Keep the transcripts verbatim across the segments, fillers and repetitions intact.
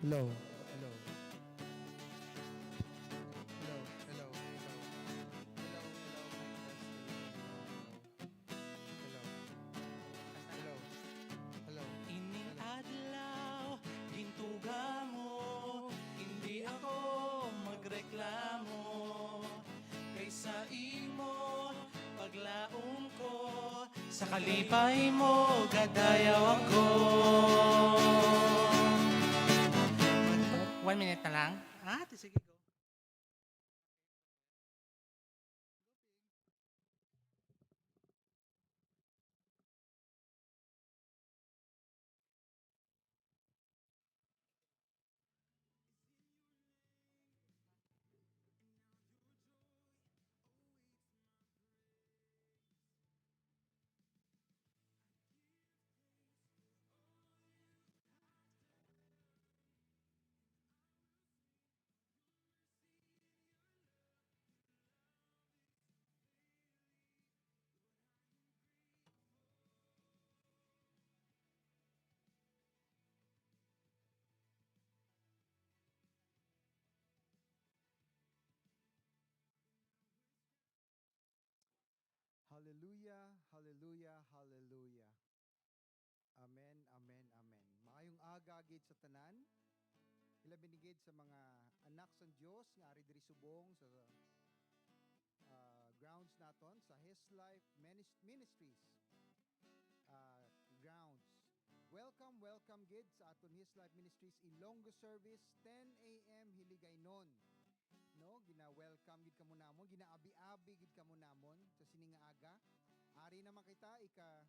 Hello. Hello. Hello. Hello. Hello. Hello. Hello. Hello. Hello. Hello. Hello. Ining adlaw, gintuga mo, hindi ako magreklamo. Kay sa imo, paglaom ko, sa kalipay mo, gadayaw ako. One minute na lang. Ah, sige, go. Hallelujah, hallelujah, hallelujah. Amen, amen, amen. Maayong aga gid sa tanan. Ilabi ni gid sa mga anak sang Dios nga ari diri subong sa, ah, grounds naton sa His Life Minis-, Ministries, ah, grounds. Welcome, welcome gid sa aton His Life Ministries Ilonggo service, ten a m hiligaynon. No, gina-welcome gid kamo namon, ginaabi-abi gid kamo namon sa sini nga aga. Ari naman kita, ika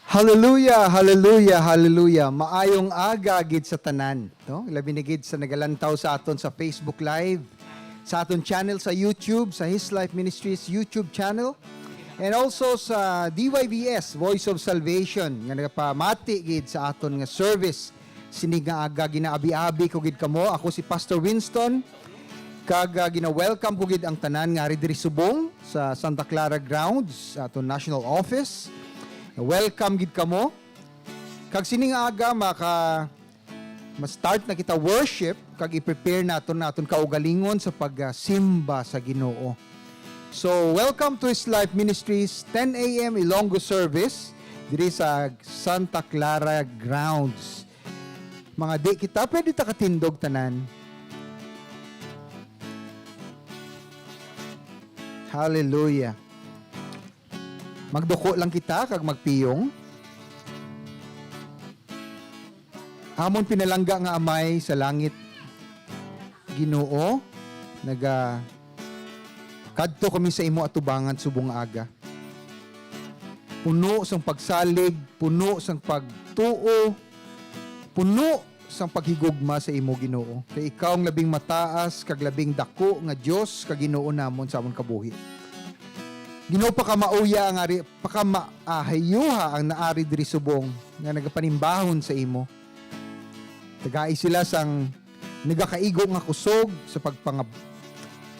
Hallelujah, hallelujah, hallelujah. Maayong aga gid sa tanan, no? Labi na gid sa nagalantaw sa aton sa Facebook Live, sa aton channel sa YouTube, sa His Life Ministries YouTube channel, and also sa D Y V S, Voice of Salvation, nga nagapamati gid sa aton nga service. Sini nga aga, ginaabi-abi ko gid kamo. Ako si Pastor Winston, kag, ah, gina-welcome ko gid ang tanan nga ari diri subong sa Santa Clara grounds, sa aton national office. Welcome gid kamo. Kag sini nga aga, maka, ma-start na kita worship, kag i-prepare naton, naton kaugalingon sa pagsimba sa Ginoo. So, welcome to His Life Ministries, ten A M Ilonggo service, diri sa Santa Clara grounds. Mga di kita, pwede ta katindog tanan. Hallelujah. Magduko lang kita kag magpiyong. Amon pinalangga nga Amay sa langit, Ginoo, naga-, kadto kami sa imo atubangan subong nga aga. Puno sang pagsalig, puno sang pagtuo, puno sang paghigugma sa imo, Ginoo. Kay ikaw ang labing mataas kag labing daku nga Dios kag Ginoo namon sa amon kabuhi. Ginoo, pakamauya ang ari, pakama-, ah, hayuha ang naari diri subong nga nagapanimbahon sa imo. Tagai sila sang nagakaigo nga kusog sa pagpangab-,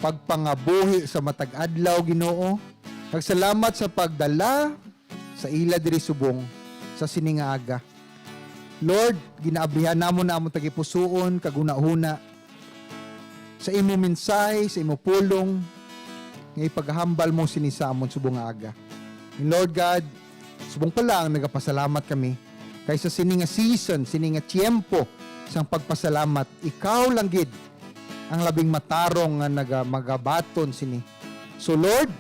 pagpangabuhi sa matag adlaw, Ginoo. Kag salamat sa pagdala sa ila diri subong sa sini nga aga. Lord, ginaabrihan namon na among tagipusoon kag hunahuna sa imo mensahe, sa imo pulong, nga ipagahambal mo sini sa amon subong nga aga. And Lord God, subong pa lang nagapasalamat kami kay sa sini nga season, sini nga tiyempo sang pagpasalamat, ikaw lang gid ang labing matarong nga naga-, magabaton sini. So Lord,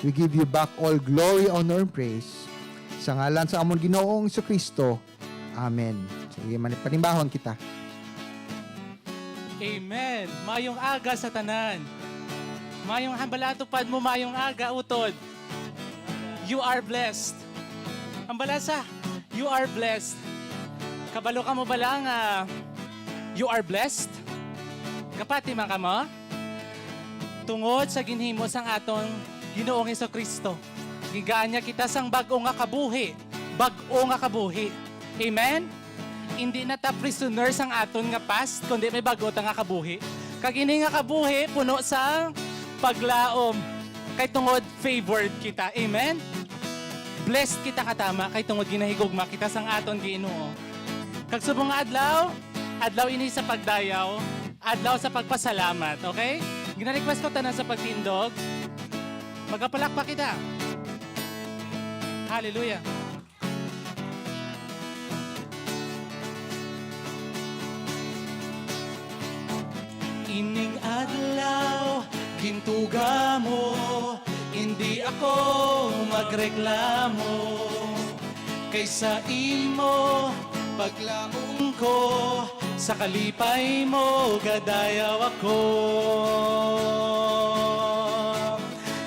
we give you back all glory, honor, and praise. Sa ngalan sa amon Ginoong Jesu-Cristo, amen. Sige, mani-, panimbahon kita. Amen. Mayong aga sa tanan. Mayong hambala, tupad mo, mayong aga, utod. You are blessed. Hambala sa, you are blessed. Kabalo ka mo bala nga you are blessed? Kapati man ka mo? Tungod sa ginhimo sang aton Ginoong Jesu-Cristo, gingaan niya kita sang bag-o nga kabuhi. Bag-o nga kabuhi. Amen? Indi na ta prisoner sang aton nga past, kundi may bag-o ta nga kabuhi. Kag ini nga kabuhi puno sa paglaom, kay tungod favored kita. Amen? Blessed kita katama, kay tungod ginahigugma kita sang aton Ginoo. Kag subong nga adlaw, adlaw ini sa pagdayaw, adlaw sa pagpasalamat, okay? Gina-request ko tanan sa pagtindog. Magapalakpak kita. Hallelujah. Ining adlaw, gintuga mo, hindi ako magreklamo. Kay sa imo, paglaom ko, sa kalipay mo, gadayaw ako.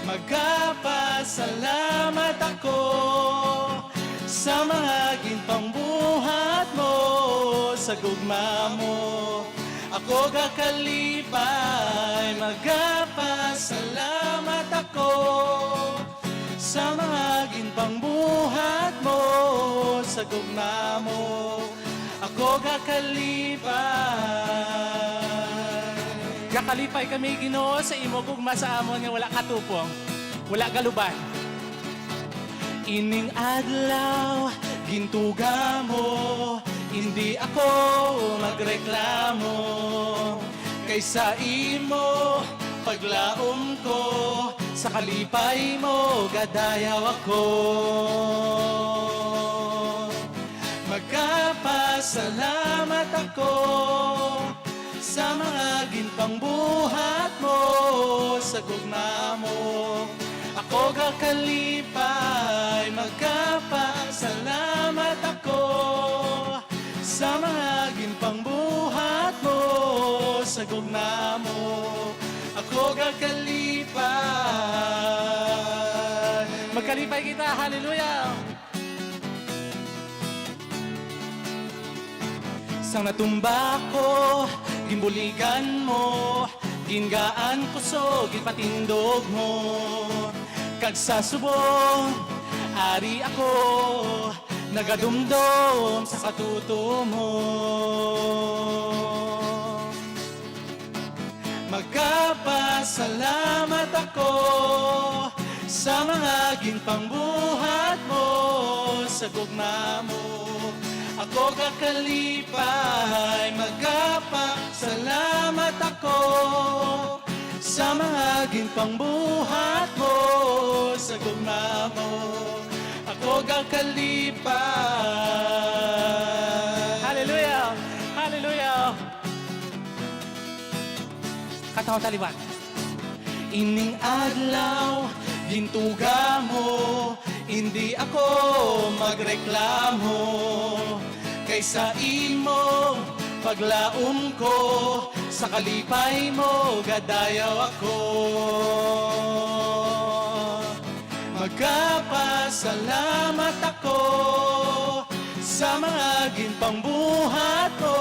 Magapasalamat ako sa mga ginpangbuhat mo, sa gugma mo. Ako gakalipay, magapasalamat ako sa mga ginpangbuhat mo, sa gugma mo. Ako gakalipay. Gakalipay kami, Ginoo, sa imo gugma sa amon nga wala katupong, wala galuban. Ining adlaw, gintuga mo, hindi ako magreklamo. Kay sa imo, paglaom ko, sa kalipay mo, gadayaw ako. Magapasalamat ako sa mga ginpangbuhat mo, sa gugma mo. Ako gakalipay, magapasalamat ako sa mga ginpangbuhat mo, sa gugma mo. Ako gakalipay. Magkalipay kita, hallelujah! Sang natumba ko, ginbuligan mo, gingaan ko so ginpatindog mo. Kag sa subong, ari ako, nagadumdom sa katutom mo. Magapasalamat ako sa mga ginpangbuhat mo sa gugma mo. Ako gakalipay, magapasalamat ako sa mga ginpangbuhat mo sa gugma mo. Ako gakalipay. Hallelujah! Hallelujah! Kataw taliwan. Ining adlaw, gintuga mo, hindi ako magreklamo. Kay sa imong paglaom ko, sa kalipay mo gadayaw ako. Magapasalamat ako sa mga ginpangbuhat mo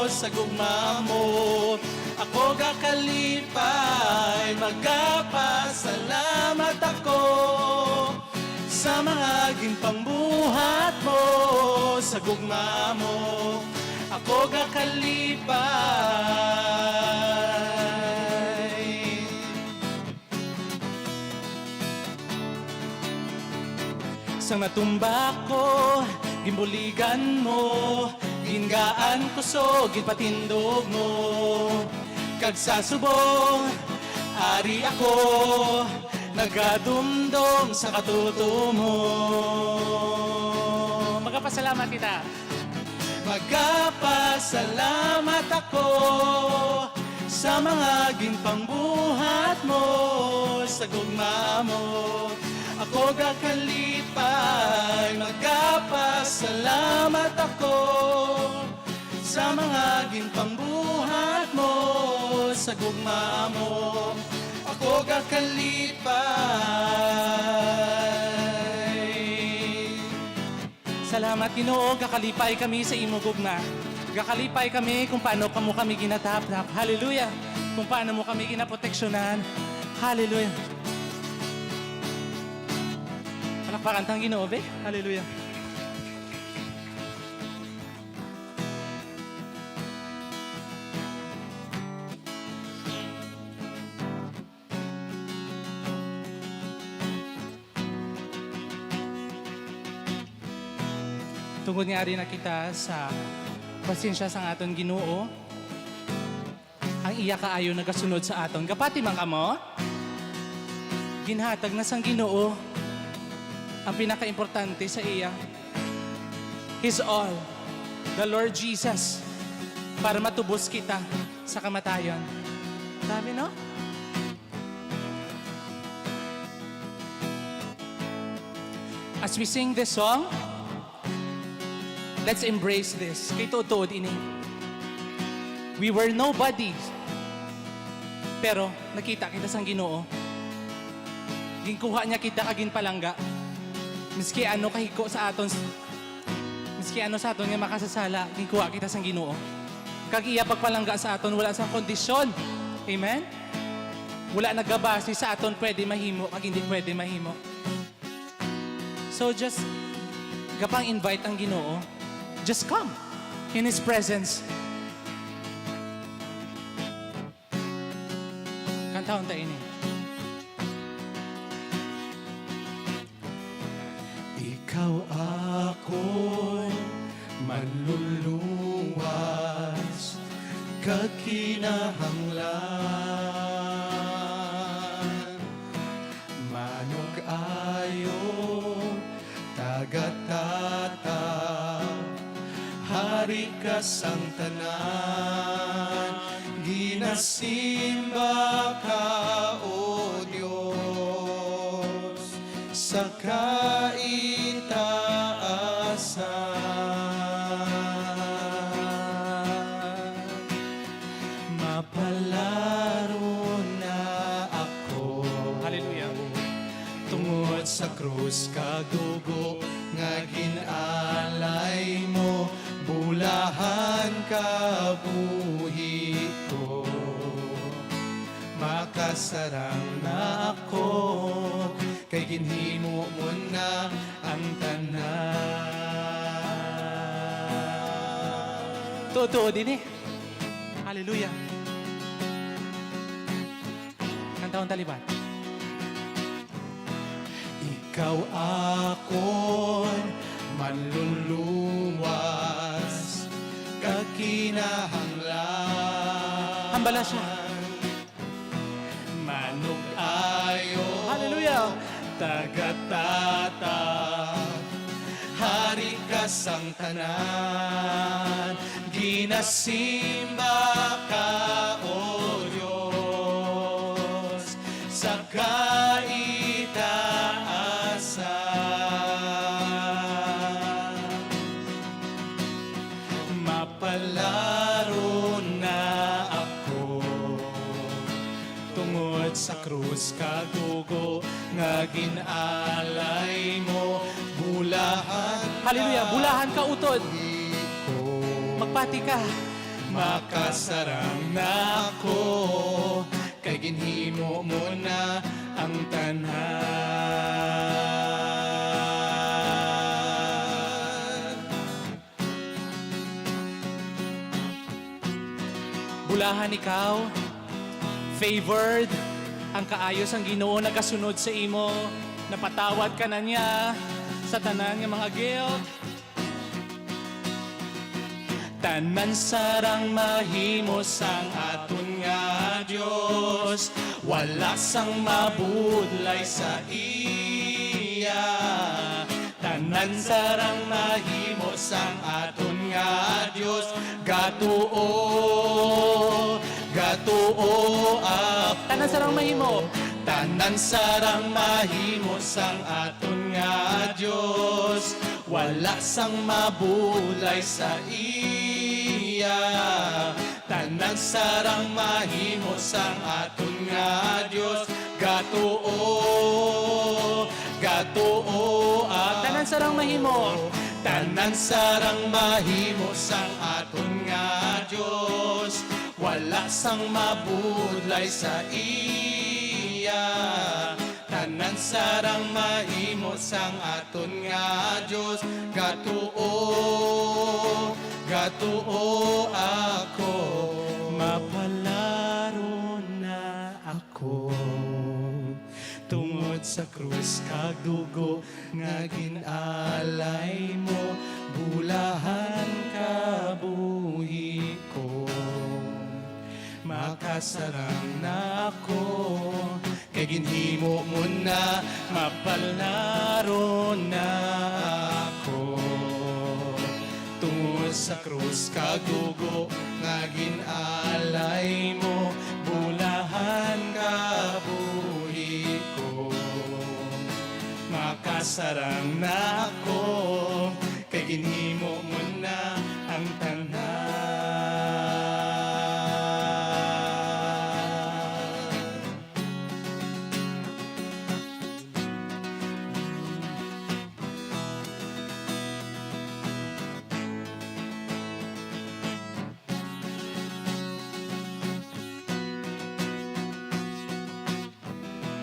sa gugma mo. Ako gakalipay, magapasalamat ako sa mga ginpangbuhat mo sa gugma mo. Ako gakalipay. Sang natumba ko, ginbuligan mo, gingaan ko so ginpatindog mo. Kag sa subong, ari ako, nagadumdom sa katutom mo. Magapasalamat kita. Magapasalamat ako sa mga ginpangbuhat mo sa gugma mo. Ako gakalipay, magapasalamat ako sa mga ginpangbuhat mo sa gugma mo. Ako gakalipay. Salamat, Ginoo, gakalipay kami sa imo gugma. Gakalipay kami kung paano kamo kami ginatapnap. Hallelujah. Kung paano mo kami ginaproteksyonan. Hallelujah. Palakpakan tang Ginoo, be. Hallelujah. Tungod nga ari na kita sa presensya sang aton Ginoo, ang iya kaayo nagasunod sa aton. Gapati man kamo? Ginhatag na sang Ginoo ang pinakaimportante sa iya. His all, the Lord Jesus, para matubos kita sa kamatayon. Grabe, no? As we sing this song, let's embrace this. Kay tuod-tuod ini. We were nobodies. Pero nakita kita sang Ginoo. Ginkuha niya kita kag ginpalangga. Miski ano kahiko sa aton, miski ano sa aton nga makasasala, ginkuha kita sang Ginoo. Kag iya pagpalangga sa aton wala sang kondisyon. Amen? Wala nagabase sa aton pwede mahimo kag hindi pwede mahimo. So just gapang-invite ang Ginoo. Just come in His presence. Kantahon ta ini. Ikaw akon manluluwas kag kinahanglan. Manug-ayo, tagatata, hari ka sang tanan, ginasimba ka, O Dios, sa kaitaasan. Mapalaro na ako. Hallelujah. Tungod sa krus kag dugo nga gin-alay mo, bulahan kabuhi ko. Makasarang na ako, kay ginhimo mo na ang tanan. Tuod-tuod ini. Hallelujah. Kantahon ta liwat. Ikaw akon manluluwas kag kinahanglan. Hambala siya. Manug-ayo. Hallelujah. Tagatata, hari ka sang tanan, ginasimba ka, O Dios, sa kaitaasan. Mapalaro na ako tungod sa krus kag dugo nga gin-alay mo. Bulahan ka, Hallelujah. Bulahan ka, utod. Ko. Magpati ka. Makasarang na ako, kay ginhimo mo na ang tanan. Bulahan ikaw, favored, ang kaayo sang Ginoo nagasunod sa imo, napatawad ka na niya sa tanan nga mga guilt. Tanan sarang mahimo sang aton nga Dios, wala sang mabudlay sa iya. Tanan sarang mahimo sang aton nga Dios. Gatuo, gatuo ako. Tanan sarang mahimo. Tanan sarang mahimo sang aton nga Dios. Wala sang mabulay sa iya. Tanan sarang mahimo sang aton nga Dios. Gatuo, gatuo ako. Tanan sarang mahimo. Tanan sarang mahimo sang aton nga Dios. Wala sang mabudlay sa iya. Tanan sarang mahimo sang aton nga Dios. Gatuo, gatuo ako. Mapalaro na ako tungod sa krus kag dugo nga gin-alay mo. Bulahan kabuhi ko. Makasarang na ako, kay ginhimo mo na. Mapalaro na ako tungod sa krus kag dugo nga gin-alay mo. Bulahan kabuhi ko. Makasarang na ako, kay ginhimo mo na ang tanan.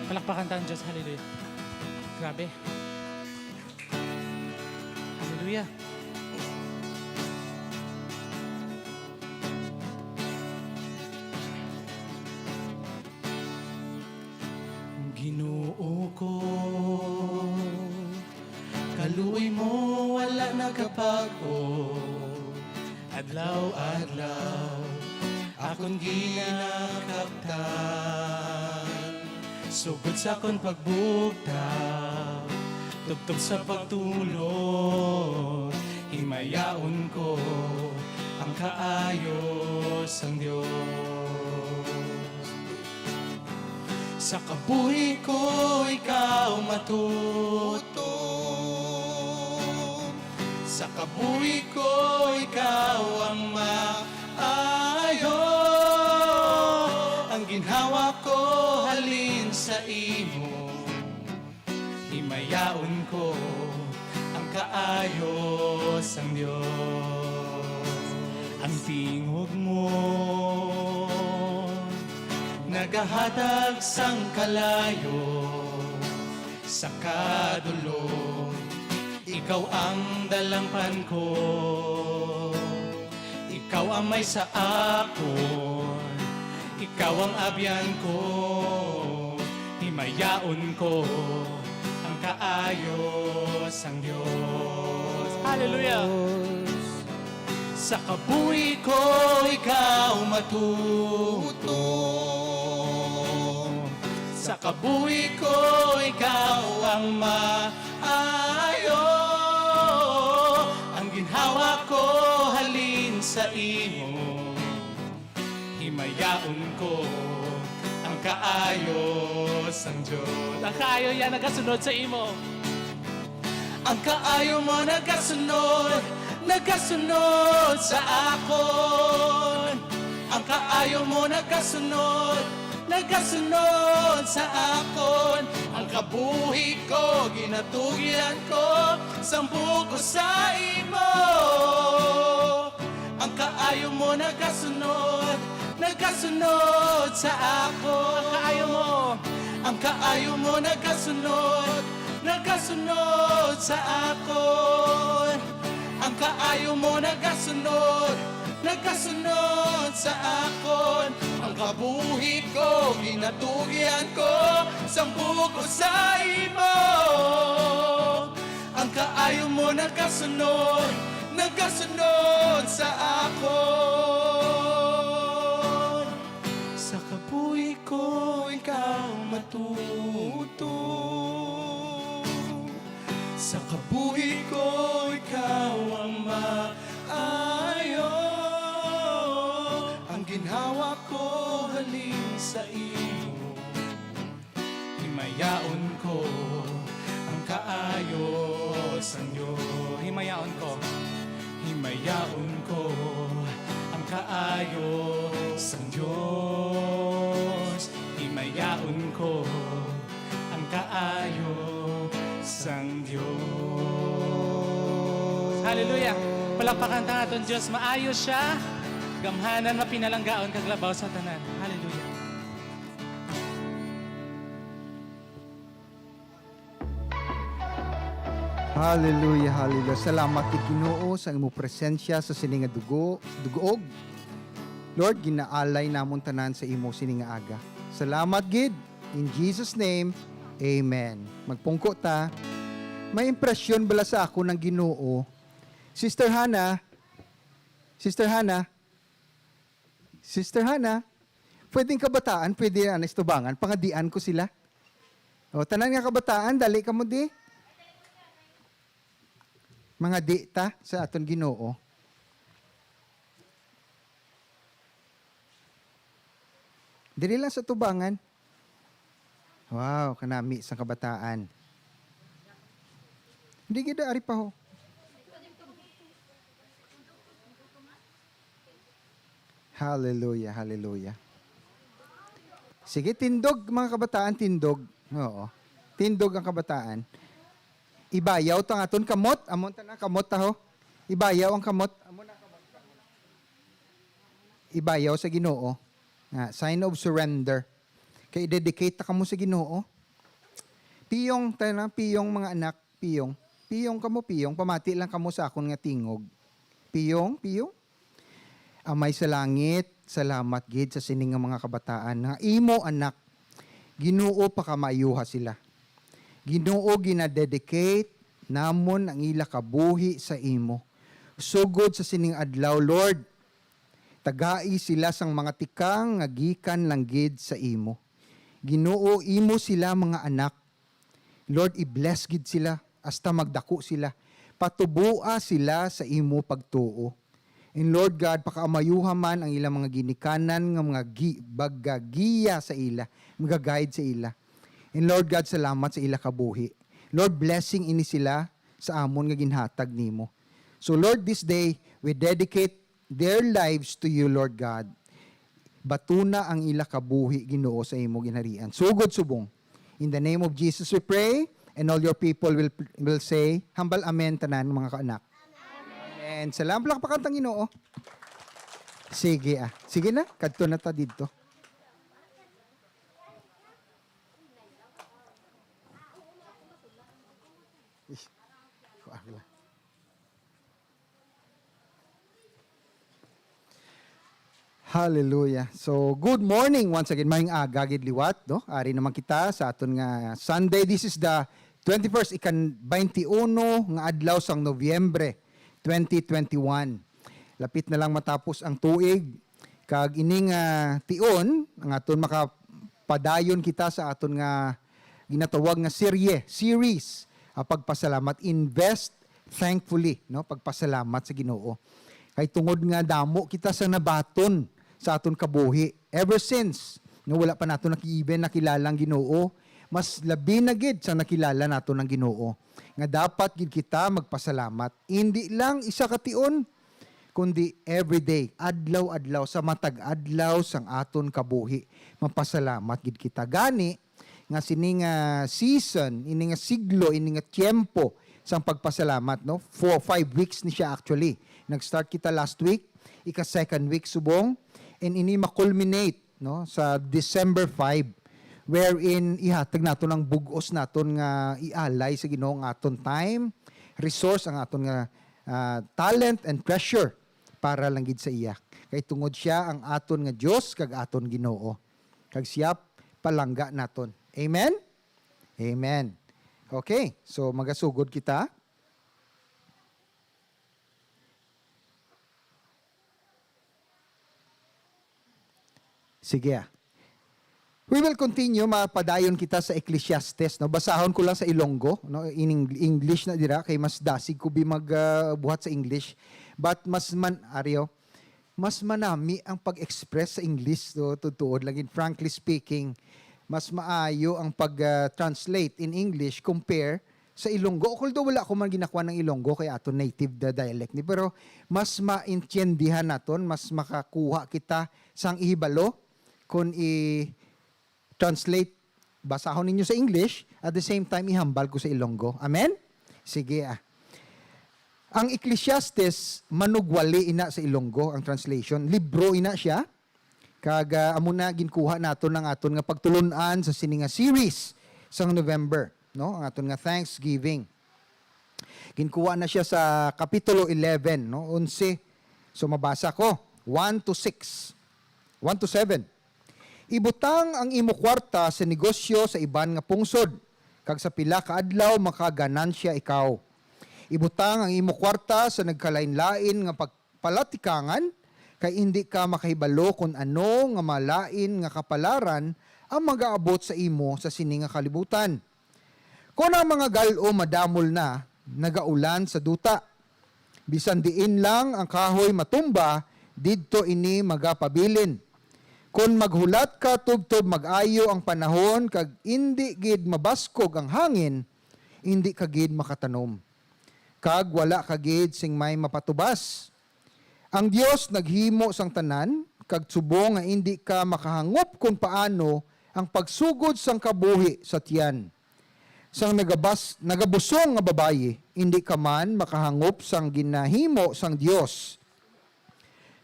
Palakpakan ta ang Diyos. Hallelujah. Grabe. Hallelujah. Ginoo ko, kaluoy mo wala nakabag-o. Adlaw-adlaw akon ginakaptan, sugod sa akon pagbugtaw, tubtob sa pagtulog, himayaon ko ang kaayo sang Dios. Sa kabuhi ko ikaw matutom, sa kabuhi ko ikaw ang maayo. Ang ginhawa ko halin sa imo, himayaon ko ang kaayo sang Dios. Ang tingog mo nagahatag sang kalayo sa kadulom. Ikaw ang dalangpan ko. Ikaw ang may sa akon. Ikaw ang abyan ko. Himayaon ko ang kaayo sang Dios. Hallelujah. Sa kabuhi ko ikaw matuto. Sa kabuhi ko ikaw ang maayo. Ang ginhawa ko halin sa imo. Himayaon ko ang kaayo sang Dios. Ang kaayo niya nagasunod sa imo. Ang kaayo mo nagasunod, nagasunod sa akon. Ang kaayo mo nagasunod, nagasunod sa akon. Ang kabuhi ko, ginatugyan ko, sampo ko sa imo. Ang kaayo mo nagasunod, nagasunod sa akon. Ang kaayo mo. Ang kaayo mo nagasunod, nagasunod sa akon. Ang kaayo mo nagasunod, nagasunod sa akon. Ang kabuhi ko, ginatugyan ko, sampo ko sa imo. Ang kaayo mo nagasunod, nagasunod sa akon. Sa kabuhi ko ikaw matuto. Sa kabuhi ko ikaw ang maayo. Ang ginhawa ko halin sa imo. Himayaon ko ang kaayo sang Dios. Himayaon ko. Himayaon ko ang kaayo sang Dios. Himayaon ko ang kaayo sang Dios. Hallelujah. Palakpakan ta ang aton Dios. Maayo siya. Gamhanan, mapinalanggaon, kag labaw sa tanan. Hallelujah. Hallelujah, hallelujah. Salamat gid, Ginoo, sa imo presensya sa sini nga dugo, dugoog. Lord, ginaalay namon tanan sa imo sini nga aga. Salamat gid. In Jesus' name, amen. Magpungko ta. May impresyon bala sa ako ng Ginoo. Sister Hannah, Sister Hannah, Sister Hannah, pwedeng kabataan, pwede na istubangan, pangadian ko sila. O, tanan nga kabataan, dali kamo di. Mga di ta sa aton Ginoo. Diri lang sa tubangan. Wow, kanami sa kabataan. Hindi gid ari pa ho. Hallelujah, hallelujah. Sige, tindog, mga kabataan, tindog. Oo. Tindog ang kabataan. Ibayaw to ang aton kamot. Amon ta na kamot ta ho. Ibayaw ang kamot. Amon na kamot. Ibayaw sa Ginoo. Nga, sign of surrender. Kay i-dedicate ta kamo sa Ginoo. Piyong, tayo na, piyong, mga anak, piyong. Piyong kamo, piyong. Pamati lang kamo sa akon nga tingog. Piyong, piyong. Amay sa langit, salamat gid sa sining nga mga kabataan nga imo anak. Ginoo, pakamaayuha sila. Ginoo, ginadedicate namon ang ila kabuhi sa imo. Sugod sa sining adlaw, Lord, tagai sila sang mga tikang nga gikan lang gid sa imo. Ginoo, imo sila mga anak. Lord, i-bless gid sila hasta magdako sila. Patubua sila sa imo pagtuo. And Lord God, pakaamayuha man ang ilang mga ginikanan nga mga gi-, magagiya sa ila, magaguide sa ila. And Lord God, salamat sa ila kabuhi. Lord, blessing ini sila sa amon nga ginhatag nimo. So Lord, this day, we dedicate their lives to you, Lord God. Batuna ang ila kabuhi, Ginoo, sa imo ginharian. Sugod subong. In the name of Jesus we pray, and all your people will, will say, humble amen, tanan, mga kaanak. Amen. Salamat, palakpakan ta ang Ginoo. Sige, ah. Sige na, kadto na ta didto. Ish, kuha ko lang. Hallelujah. So, good morning once again. Maayong aga gid liwat, no? Ari naman kita sa aton nga Sunday. This is the twenty-first, ikan twenty-uno nga adlaw sang Nobyembre twenty twenty-one. Lapit na lang matapos ang tuig. Kag ining, ah, tion, ang aton makapadayon kita sa aton nga ginatawag nga serye, series, ah, pagpasalamat, invest thankfully, no? Pagpasalamat sa Ginoo. Kay tungod nga damo kita sa nabaton sa aton kabuhi ever since, no, wala pa nato naki-, even nakilala ang Ginoo, mas labi na gid sa nakilala nato ang Ginoo, nga dapat gid kita magpasalamat. Indi lang isa ka tion, kundi everyday, adlaw-adlaw, sa matag adlaw sang aton kabuhi, mapasalamat gid kita. Gani, nga sini nga season, ini nga siglo, ini nga tiyempo sang pagpasalamat, no? Four, five weeks ni siya actually. Nag-start kita last week, ika second week subong, and ini ma-culminate, no, sa December five, wherein ihatag naton ang bug-os naton nga ialay sa Ginoo ang aton time, resource, ang aton nga, ah, talent and treasure para lang gid sa iya. Kay tungod siya ang aton nga Dios kag aton Ginoo. Kag siya palangga naton. Amen? Amen. Okay, so magasugod kita. Sige, ah. We will continue, mapadayon kita sa Ecclesiastes, no? Basahon ko lang sa Ilonggo, no? In Eng-, English na dira, kay mas dasig ko bi mag, ah, buhat sa English. But mas man, Ario, mas manami ang pag-express sa English, no? Tutuod lang, in frankly speaking, mas maayo ang pag, ah, translate in English compare sa Ilonggo. Although wala ko man ginakuha ng Ilonggo kay aton native the dialect ni, pero mas maintindihan naton, mas makakuha kita sang ihibalo kung i-translate, basahon ninyo sa English, at the same time ihambal ko sa Ilonggo. Amen? Sige, ah. Ang Ecclesiastes, manugwali ina sa Ilonggo ang translation. Libro ina siya. Kag, ah, amo na ginkuha naton ang aton nga pagtulon-an sa sini nga series sang November, no? Ang aton nga Thanksgiving. Ginkuha na siya sa kapitulo eleven, no? Onse. So, mabasa ko, one to six. One to seven. "Ibutang ang imo kwarta sa negosyo sa iban nga pungsod, kag sa pila ka adlaw makaganansya ikaw. Ibutang ang imo kwarta sa nagkalainlain nga pag-, palatikangan, kay indi ka makahibalo kon ano nga malain nga kapalaran ang magaabot sa imo sa sini nga kalibutan. Kon ang mga gal-o madamol na, nagaulan sa duta. Bisan diin lang ang kahoy matumba, didto ini magapabilin. Kon maghulat ka tubtob mag-ayo ang panahon kag indi gid mabaskog ang hangin, indi ka gid makatanom, kag wala ka gid sing may mapatubas. Ang Dios naghimo sang tanan, kag subong nga indi ka makahangop kon paano ang pagsugod sang kabuhi sa tiyan sang nagabas-, nagabusong nga babayi, indi ka man makahangop sang ginahimo sang Dios.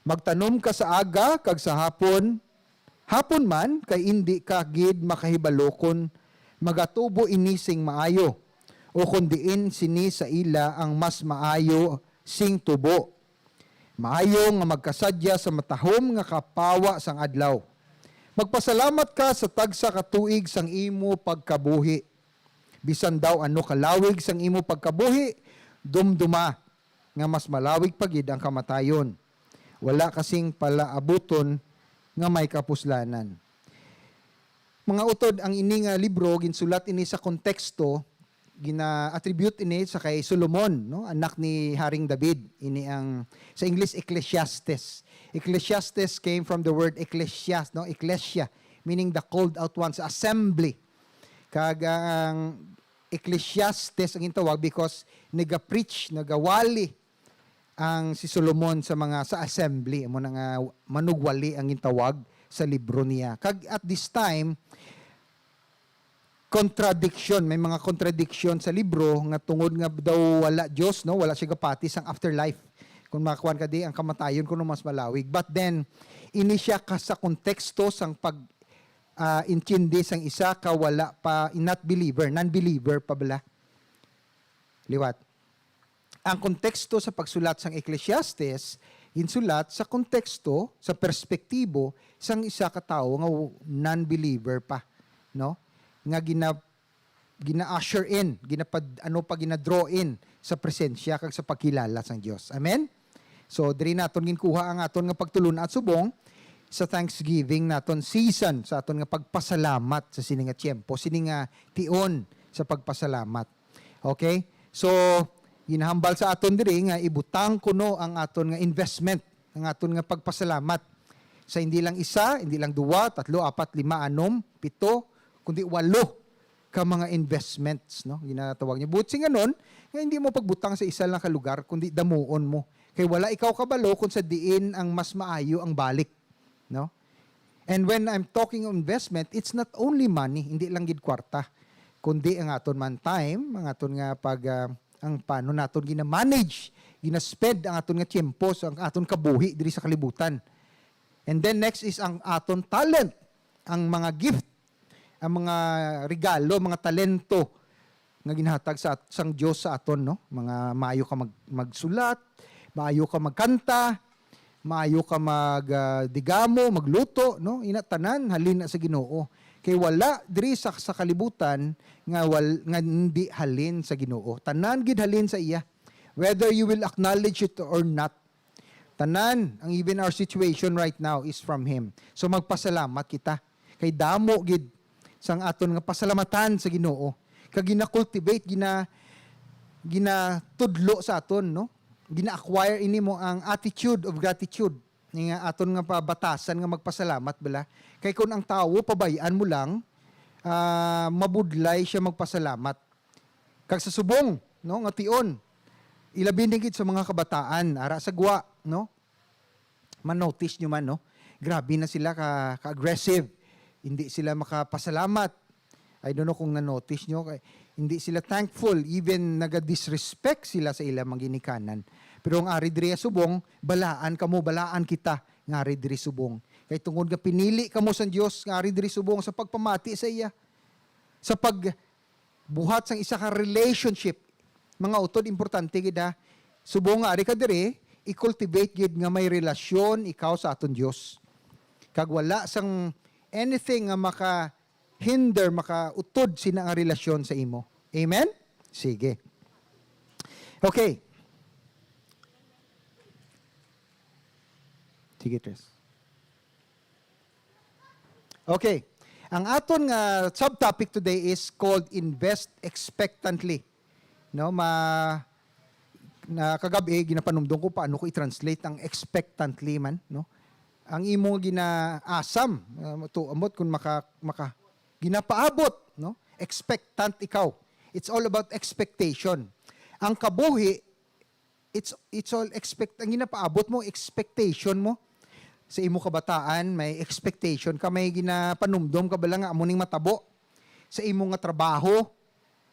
Magtanom ka sa aga kag sa hapon, hapon man, kay indi ka gid makahibalo kon magatubo ini sing maayo, o kon diin sini sa ila ang mas maayo sing tubo. Maayo nga magkasadya sa matahom nga kapawa sang adlaw. Magpasalamat ka sa tagsa ka tuig sang imo pagkabuhi. Bisan daw ano kalawig sang imo pagkabuhi, dumduma nga mas malawig pa gid ang kamatayon. Wala ka sing palaabuton nga may kapuslanan." Mga utod, ang ini nga libro, ginsulat ini sa konteksto, gina-attribute ini sa kay Solomon, no? Anak ni Haring David. Ini ang, sa English, Ecclesiastes. Ecclesiastes came from the word ecclesia, no? Ecclesia, meaning the called out ones, assembly. Kag ang Ecclesiastes ang gintawag because naga-preach, nagawali ang si Solomon sa mga, sa assembly, amo na nga manugwali ang gintawag sa libro niya. Kag at this time, contradiction, may mga contradiction sa libro nga tungod nga daw wala Dios, no, wala siya gapati sang afterlife. Kung makuan ka di, ang kamatayon kuno mas malawig. But then, ini siya ka sa konteksto sang pag, ah, intindi sang isa ka wala pa, not believer, non-believer pa bala. Liwat. Ang konteksto sa pagsulat sang Ecclesiastes, ginsulat sa konteksto, sa perspektibo sang isa ka tawo nga w-, non-believer pa, no? Nga gina-, gina-usher in, ginapad-, ano pa, gina-draw in sa presensya kag sa pagkilala sang Dios. Amen? So, diri naton ginkuha ang aton nga pagtulon-an subong sa Thanksgiving naton season, sa aton nga pagpasalamat sa sini nga tiyempo, sini nga tion sa pagpasalamat. Okay? So, ginahambal sa aton diri nga ibutang kuno ang aton nga investment, ang aton nga pagpasalamat sa hindi lang isa, hindi lang duwa, tatlo, apat, lima, anom, pito, kundi walo ka mga investments, no? Ginatawag niya. Buot singanon, nga hindi mo pagbutang sa isa lang ka lugar, kundi damuon mo. Kay wala ikaw kabalo kung sa diin ang mas maayo ang balik, no? And when I'm talking of investment, it's not only money, hindi lang gid kwarta, kundi ang aton man time, ang aton nga pag, ah, ang paano naton gina-manage, gina-spend ang aton nga tiyempo, sa ang aton kabuhi diri sa kalibutan. And then next is ang aton talent, ang mga gift, ang mga regalo, mga talento nga ginhatag sa at-, sang Dios sa aton, no? Mga maayo ka mag-, magsulat, maayo ka magkanta, maayo ka mag, ah, digamo, magluto, no? Ina tanan halin na sa Ginoo. Kay wala diri sa, sa kalibutan nga wal-, nga hindi halin sa Ginoo. Tanan gid halin sa iya. Whether you will acknowledge it or not. Tanan, ang even our situation right now is from Him. So magpasalamat kita. Kay damo gid sang aton nga pasalamatan sa Ginoo. Kag gina-cultivate, gina-, ginatudlo sa aton, no? Gina-acquire ini mo ang attitude of gratitude. Nga aton nga pabatasan nga magpasalamat bala. Kay kung ang tawo pabay-an mo lang, ah, mabudlay siya magpasalamat. Kag sa subong, no, nga tion, ilabi na gid sa mga kabataan, ara sa gwa, no? Ma-notice nyo man, no? Grabe na sila ka, ka-aggressive. Hindi sila makapasalamat. I don't know kung na-notice nyo, kay hindi sila thankful. Even naga-disrespect sila sa ilang mga ginikanan. Pero ang ari diri subong, balaan kamo, balaan kita nga ari diri subong. Kay tungod nga pinili kamo sa Dios nga ari diri subong sa pagpamati sa iya, sa pag buhat sang isa ka relationship. Mga utod, importante gid, ha. Subong nga ari ka diri, i-cultivate gid nga may relasyon ikaw sa aton Dios. Kag wala sang anything nga maka-hinder, makautod sina nga relasyon sa imo. Amen? Sige. Okay. Sige, Tres. Okay. Ang aton nga subtopic today is called Invest Expectantly. No, ma-, na kagab-i, ginapanumdom ko paano ko i-translate ang expectantly man, no? Ang imo ginaasam, uh, to, ambot kung maka-, maka-, ginapaabot, no? Expectant ikaw. It's all about expectation. Ang kabuhi, it's, it's all expect, ang ginapaabot mo, expectation mo. Sa imo kabataan, may expectation ka, may ginapanumdom ka bala nga amo ning matabo. Sa imo nga trabaho,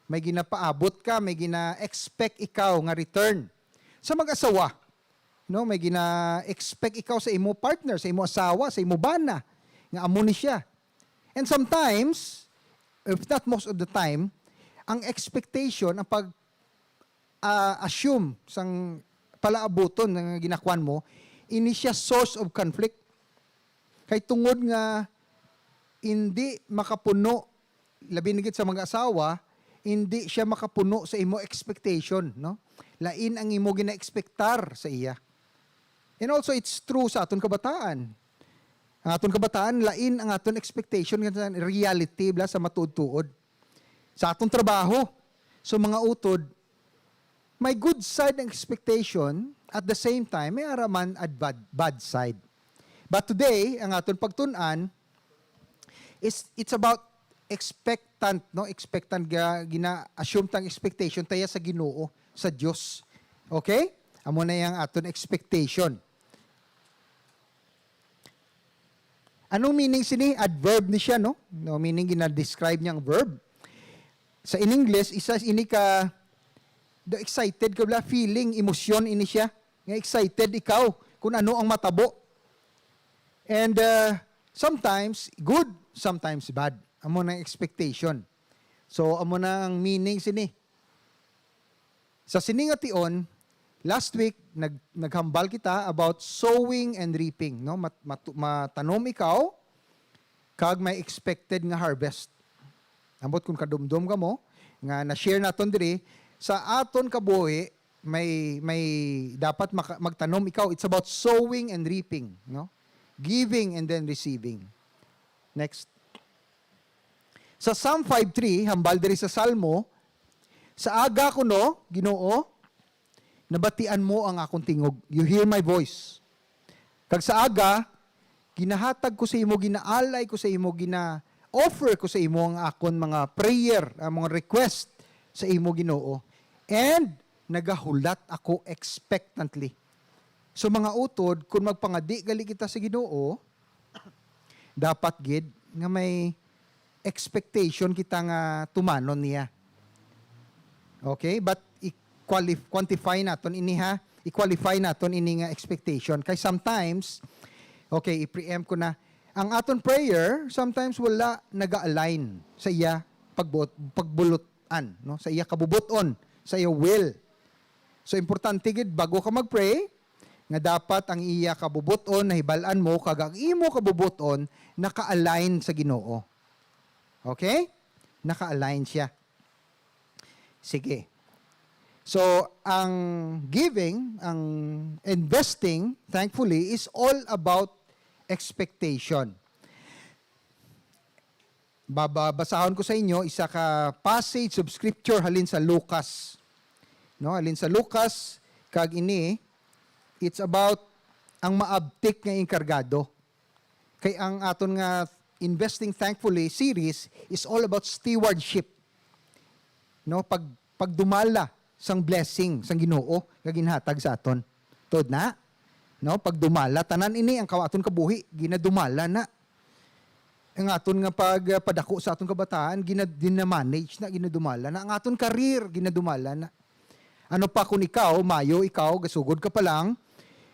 may ginapaabot ka, may gina-expect ikaw nga return. Sa mag-asawa, no, may gina-expect ikaw sa imo partner, sa imo asawa, sa imo bana, nga amo ni siya. And sometimes, if not most of the time, ang expectation, ang pag, ah, assume sang palaabuton nga ginakuan mo, ini siya source of conflict. Kay tungod nga hindi makapuno, labi na gid sa mag-asawa, hindi siya makapuno sa imo expectation, no? Lain ang imo gina-expectar sa iya. And also, it's true sa aton kabataan. Ang aton kabataan, lain ang aton expectation nga sa reality, bala sa matuod-tuod. Sa aton trabaho, sa mga utod, may good side ang expectation, at the same time, may ara man at bad, bad side. But today, ang aton pagtun-an is, it's about expectant, no? Expectant ga, gina-assume tang expectation taya sa Ginoo, sa Dios. Okay? Amo na yang aton expectation. Anong meaning sini? Adverb ni siya, no? No, meaning gina-describe niya ang verb. Sa in English, isa ini ka, the excited ka bala, feeling, emosyon ini siya. nga excited ikaw kung ano ang matabo. And, uh, sometimes good, sometimes bad. Amo na ang expectation. So, amo na ang meaning sini. Sa sini nga tion, last week, nag-, naghambal kita about sowing and reaping, no? Mat-, matu-, matanom ikaw, kag may expected nga harvest. Ambot kung kadumdom ka mo, nga na-share naton diri, sa aton kabuhi, may, may dapat maka-, magtanom ikaw. It's about sowing and reaping, no? Giving and then receiving. Next. Sa Psalm five three, hambal diri sa Salmo, "Sa aga kuno, Ginoo, nabatian mo ang akon tingog. You hear my voice. Kag sa aga, ginahatag ko sa imo, ginaalay ko sa imo, gina-offer ko sa imo ang akon mga prayer, ang mga request sa imo, Ginoo. And nagahulat ako expectantly." So, mga utod, kung magpangadi gali kita sa Ginoo, dapat gid nga may expectation kita nga tumanon niya. Okay? But i-qualif-, quantify naton ini, ha? I-qualify naton ini nga expectation. Kay sometimes, okay, i-preempt ko na, ang aton prayer, sometimes wala naga-align sa iya pagbuot, pagbulotan, no? Sa iya kabubuton, sa iya will. So, importante gid, bago ka mag-pray, nga dapat ang iya kabubuton nahibal-an mo, kag ang imo kabubuton naka-align sa Ginoo. Okay? Naka-align siya. Sige. So, ang giving, ang investing, thankfully, is all about expectation. Baba-, basahon ko sa inyo isa ka passage of scripture halin sa Lucas. No, halin sa Lucas, kag ini, it's about ang maabtik nga enkargado. Kay ang aton nga Investing Thankfully series is all about stewardship. No, pag, pagdumala sang blessing sang Ginoo nga ginhatag sa aton. Tuod na? No, pagdumala, tanan ini ang kaw-, aton kabuhi, ginadumala na. Ang aton nga pag, ah, padako sa aton kabataan, gina-, gina-manage na, ginadumala na. Ang aton career, ginadumala na. Ano pa kung ikaw, mayo ikaw, gasugod ka pa lang,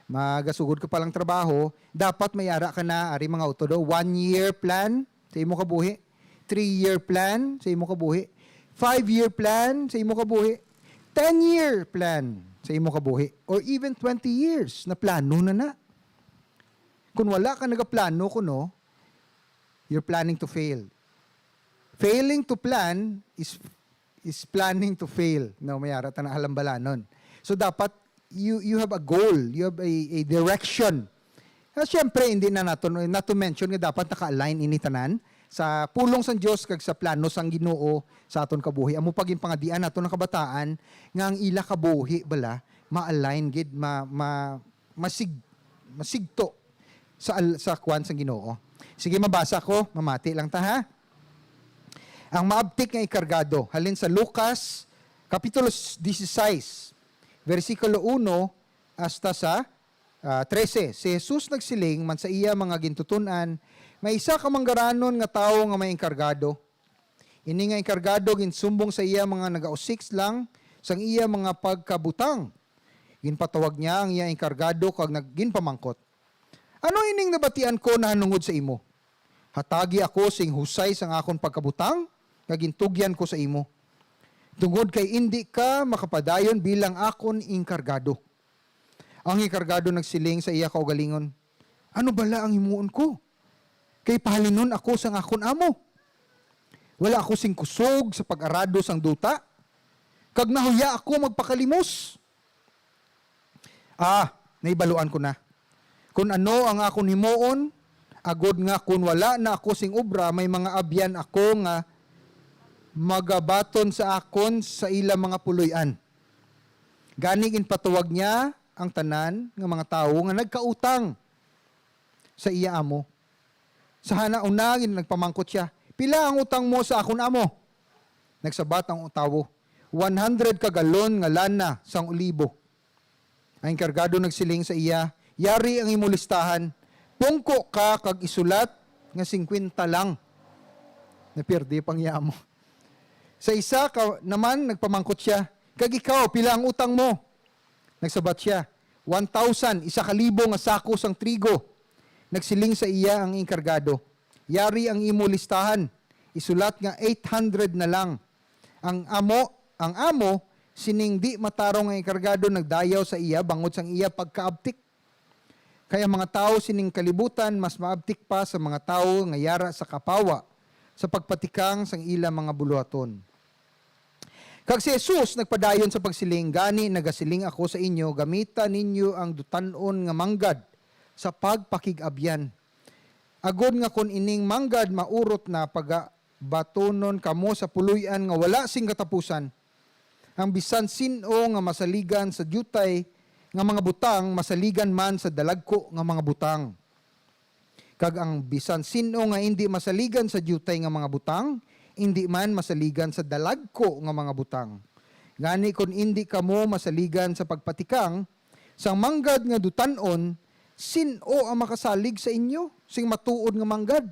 magasugod ka pa lang trabaho, dapat may ara ka na, ari mga utod, oh, one year plan sa imo kabuhi, three year plan sa imo kabuhi, five year plan sa imo kabuhi, ten year plan sa imo kabuhi, or even twenty years na plano na na. Kung wala ka nagaplano kuno, you're planning to fail. Failing to plan is, is planning to fail. No, may ara ta na halambalanon. So, dapat you, you have a goal, you have a, a direction. Ah, siyempre, hindi na naton, not to mention nga dapat naka-align ini tanan sa pulong sang Dios kag sa plano sang Ginoo sa aton kabuhi. Amo pa ginpangadian naton ang kabataan nga ang ila kabuhi bala ma-align gid, ma-, ma-, masig-, masigto sa al-, sa kuwan sang Ginoo. Sige, mabasa ko, mamati lang ta, ha. Ang maabtik nga enkargado, halin sa Lucas, Kapitulo dieciséis, versikulo uno hasta sa, ah, trese. Si Jesus nagsiling man sa iya mga gintuton-an, "May isa ka manggaranon nga tawo nga may enkargado. Ini nga enkargado ginsumbong sa iya mga nagausik lang sang iya mga pagkabutang. Ginpatawag niya ang iya enkargado kag nag-, ginpamangkot, 'Ano ining nabatian ko nahanungod sa imo? Hatagi ako sing husay sang akon pagkabutang nga gintugyan ko sa imo, tungod kay indi ka makapadayon bilang akon enkargado.' Ang enkargado nagsiling sa iya kaugalingon, 'Ano bala ang himuon ko? Kay pahalinon ako sang akon amo. Wala ako sing kusog sa pag-arado sang duta, kag nahuya ako magpakalimos. Ah, nahibaluan ko na kon ano ang akon himuon, agod nga kon wala na ako sing obra, may mga abyan ako nga magabaton sa akon sa ila mga puloy-an.' Gani ginpatawag niya ang tanan nga mga tawo nga nagkautang sa iya amo. Sa hanauna, gin-, nagpamangkot sia, 'Pila ang utang mo sa akon amo?' Nagsabat ang tawo, 'One hundred ka galon nga lana sang olibo.' Ang enkargado nagsiling sa iya, 'Yari ang imo listahan, pungko ka kag isulat nga singkwenta lang.' Napierde pa ang iya amo. Sa isa ka naman nagpamangkot sia, 'Kag ikaw, pila ang utang mo?' Nagsabat sia, one thousand, isa ka libo nga sako sang trigo. Nagsiling sa iya ang enkargado, "Yari ang imo listahan, isulat nga eight hundred na lang." Ang amo, ang amo sining di matarong nga enkargado nagdayaw sa iya bangod sang iya pagkaabtik. Kay ang mga tawo sining kalibutan mas maabtik pa sa mga tawo nga yara sa kapawa, sa pagpatikang sang ila mga buluhaton. Kag si Jesus nagpadayon sa pagsiling, "Gani nagasiling ako sa inyo, gamita ninyo ang dutan-on nga manggad sa pagpakig-abyan, agod nga kon ining manggad maurot na, pagabatunon kamo sa puloy-an nga wala sing katapusan. Ang bisan sin-o nga masaligan sa diutay nga mga butang masaligan man sa dalagku nga mga butang." Kag ang bisan sin-o nga indi masaligan sa diutay nga mga butang, indi man masaligan sa dalagku nga mga butang. Gani, kon indi kamo masaligan sa pagpatikang sang manggad nga dutan-on, sin-o ang makasalig sa inyo sing matuod nga manggad?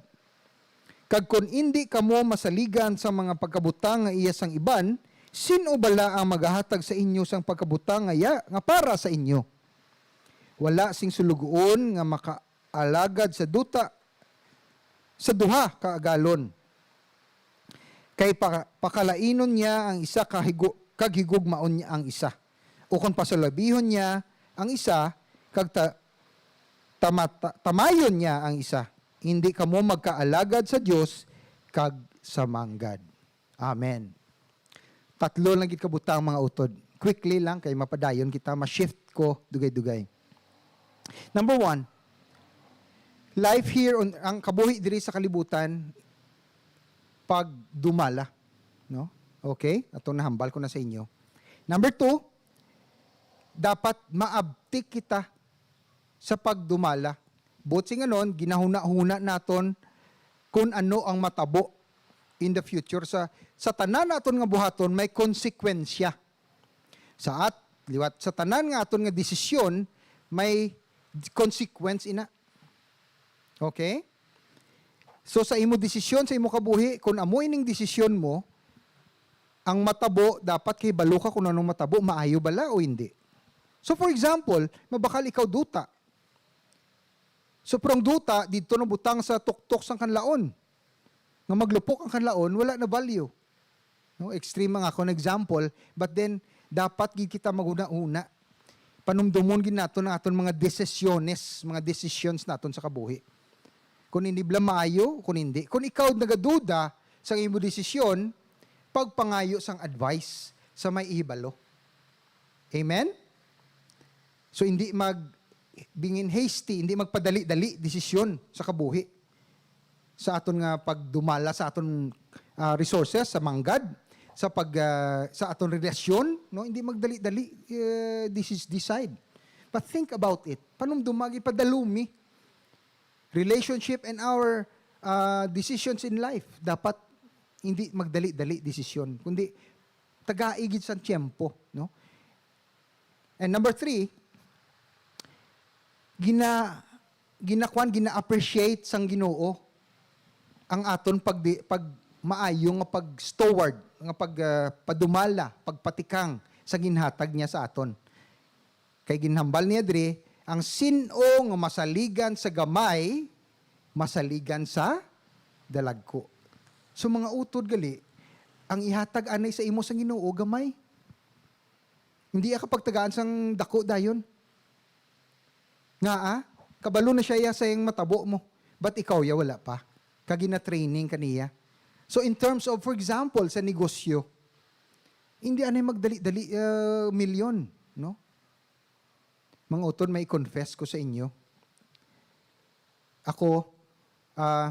Kag kon indi kamo masaligan sa mga pagkabutang nga iya sang iban, sin-o bala ang magahatag sa inyo sang pagkabutang nga iya nga para sa inyo? Wala sing sulugoon nga maka alagad sa duta sa duha ka agalon. Kay pa-, pakalainon niya ang isa ka higu-, kag higugmaon niya ang isa. Ukon pasulabihon niya ang isa, kag ta-, tamata-, tamayon niya ang isa. Hindi kamo magkaalagad sa Dios kag sa manggad. Amen. Tatlo lang gid ka butang, mga utod. Quickly lang, kay mapadayon kita, ma-shift ko dugay-dugay. Number one, life here on, ang kabuhi diri sa kalibutan, pagdumala, no? Okay? Atong nahambal ko na sa inyo. Number two, dapat maabtik kita sa pagdumala. Buot silingon, ginahuna-huna naton kun ano ang matabo in the future. Sa, sa tanan naton nga buhaton, may konsekwensya. Sa at-, liwat, sa tanan nga aton nga desisyon, may consequence ina. Okay? So, sa imo desisyon, sa imo kabuhi, kung amo ining desisyon mo, ang matabo, dapat kahibalo ka kung anong matabo, maayo bala o hindi. So, for example, mabakal ikaw duta. So, pero ang duta, didto nabutang sa tuktok sang kanlaon. Nga maglupok ang kanlaon, wala na value. No, extreme ang akon example, but then, dapat gid kita maghuna-huna. Panumdumon gid naton ang aton mga desisyones, mga decisions naton sa kabuhi. Kung hindi bala maayo, kung hindi. Kung ikaw nagaduda sa imo desisyon, pagpangayo sang advice sa may ihibalo. Amen? So, hindi mag-, bingin hasty, hindi magpadali-dali desisyon sa kabuhi. Sa aton nga pagdumala sa aton, ah, resources, sa manggad, sa pag, ah, sa aton relasyon, no? Hindi magdali-dali, eh, this is decide. But think about it. Panumduma, ipadalumi. Relationship and our, ah, decisions in life. Dapat hindi magdali-dali desisyon, kundi tagai gid sang tiyempo, no? And number three, gina-, ginakuan, gina-appreciate sang Ginoo ang aton pagdi-, pag maayo nga pag-steward, nga pag, ah, padumala, pagpatikang sa ginhatag niya sa aton. Kay ginhambal niya diri, ang sin-o nga masaligan sa gamay, masaligan sa dalagku. So, mga utod gali, ang ihatag anay sa imo sang Ginoo gamay. Hindi ka pagtagaan sang dako dayon. Ngaa, kabalo na siya ya sa iyang matabo mo. But ikaw ya wala pa. Kag gina-training ka niya. So in terms of, for example, sa negosyo, hindi anay magdali-dali, ah, milyon, no? Mga utod, may i-confess ko sa inyo. Ako, ah,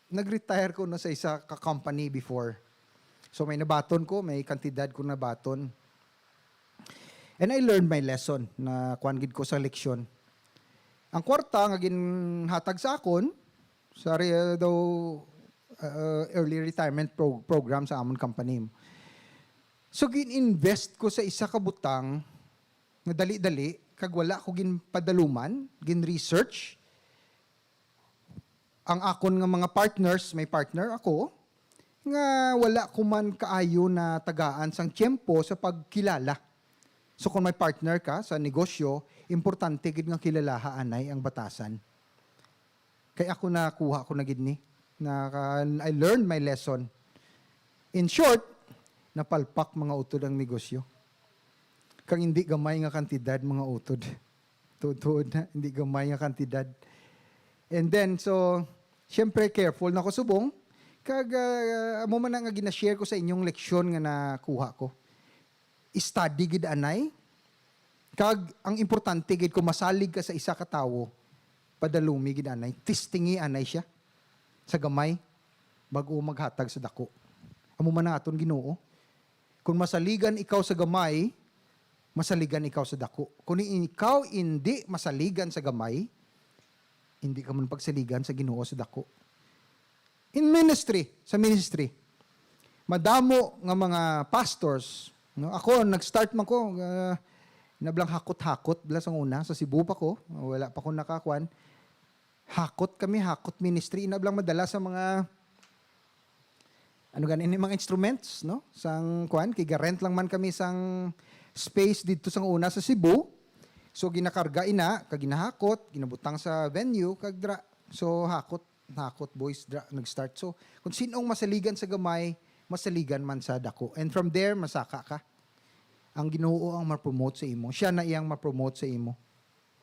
nag-retire ko na sa isa ka company before. So may nabaton ko, may kantidad ko nabaton. And I learned my lesson, na kuan gid ko sa leksyon. Ang kwarta nga ginhatag sa akon sa re-, daw, uh, early retirement pro-, program sa amon company. So gin-invest ko sa isa ka butang nga dali-dali, kag wala ko ginpadaluman, gin-research. Ang akon nga mga partners, may partner ako, nga wala ko man kaayo natagaan sang tiyempo sa pagkilala. So kung may partner ka sa negosyo, importante gid nga kilalaha anay ang batasan. Kay ako, nakuha ko na gid ni. Naka, I learned my lesson. In short, napalpak, mga utod, ang negosyo. Kag hindi gamay nga kantidad, mga utod. Tuod-tuod na, hindi gamay nga kantidad. And then, so, syempre, careful na ko subong. Kag, ah, amo man na nga gina-share ko sa inyong leksyon nga nakuha ko. Study gid anay. Kag ang importante gid, kung masalig ka sa isa ka tawo, padalumi gid anay, testingi anay siya sa gamay, bag-o maghatag sa dako. Amo man ang aton Ginoo. Kung masaligan ikaw sa gamay, masaligan ikaw sa dako. Kung ikaw indi masaligan sa gamay, indi ka man pagsaligan sa Ginoo sa dako. In ministry, sa ministry, madamo nga mga pastors, no? Ako, nag-start man ko, ah, inablang hakot-hakot, bala, sang una, sa Cebu pa ko, wala pa ko nakakuan. Hakot kami, hakot ministry, inablang madala sa mga, ano gani, ini mga instruments, no? Sang kuan, kay ga-rent lang man kami sang space didto sang una sa Cebu. So, ginakarga ina, kag ginahakot, ginabutang sa venue, kag dra. So, hakot, hakot, boys, dra, nag-start. So, kung sin-ong masaligan sa gamay, masaligan man sa dako. And from there, masaka ka. Ang Ginoo ang ma-promote sa imo. Siya na iyang ma-promote sa imo.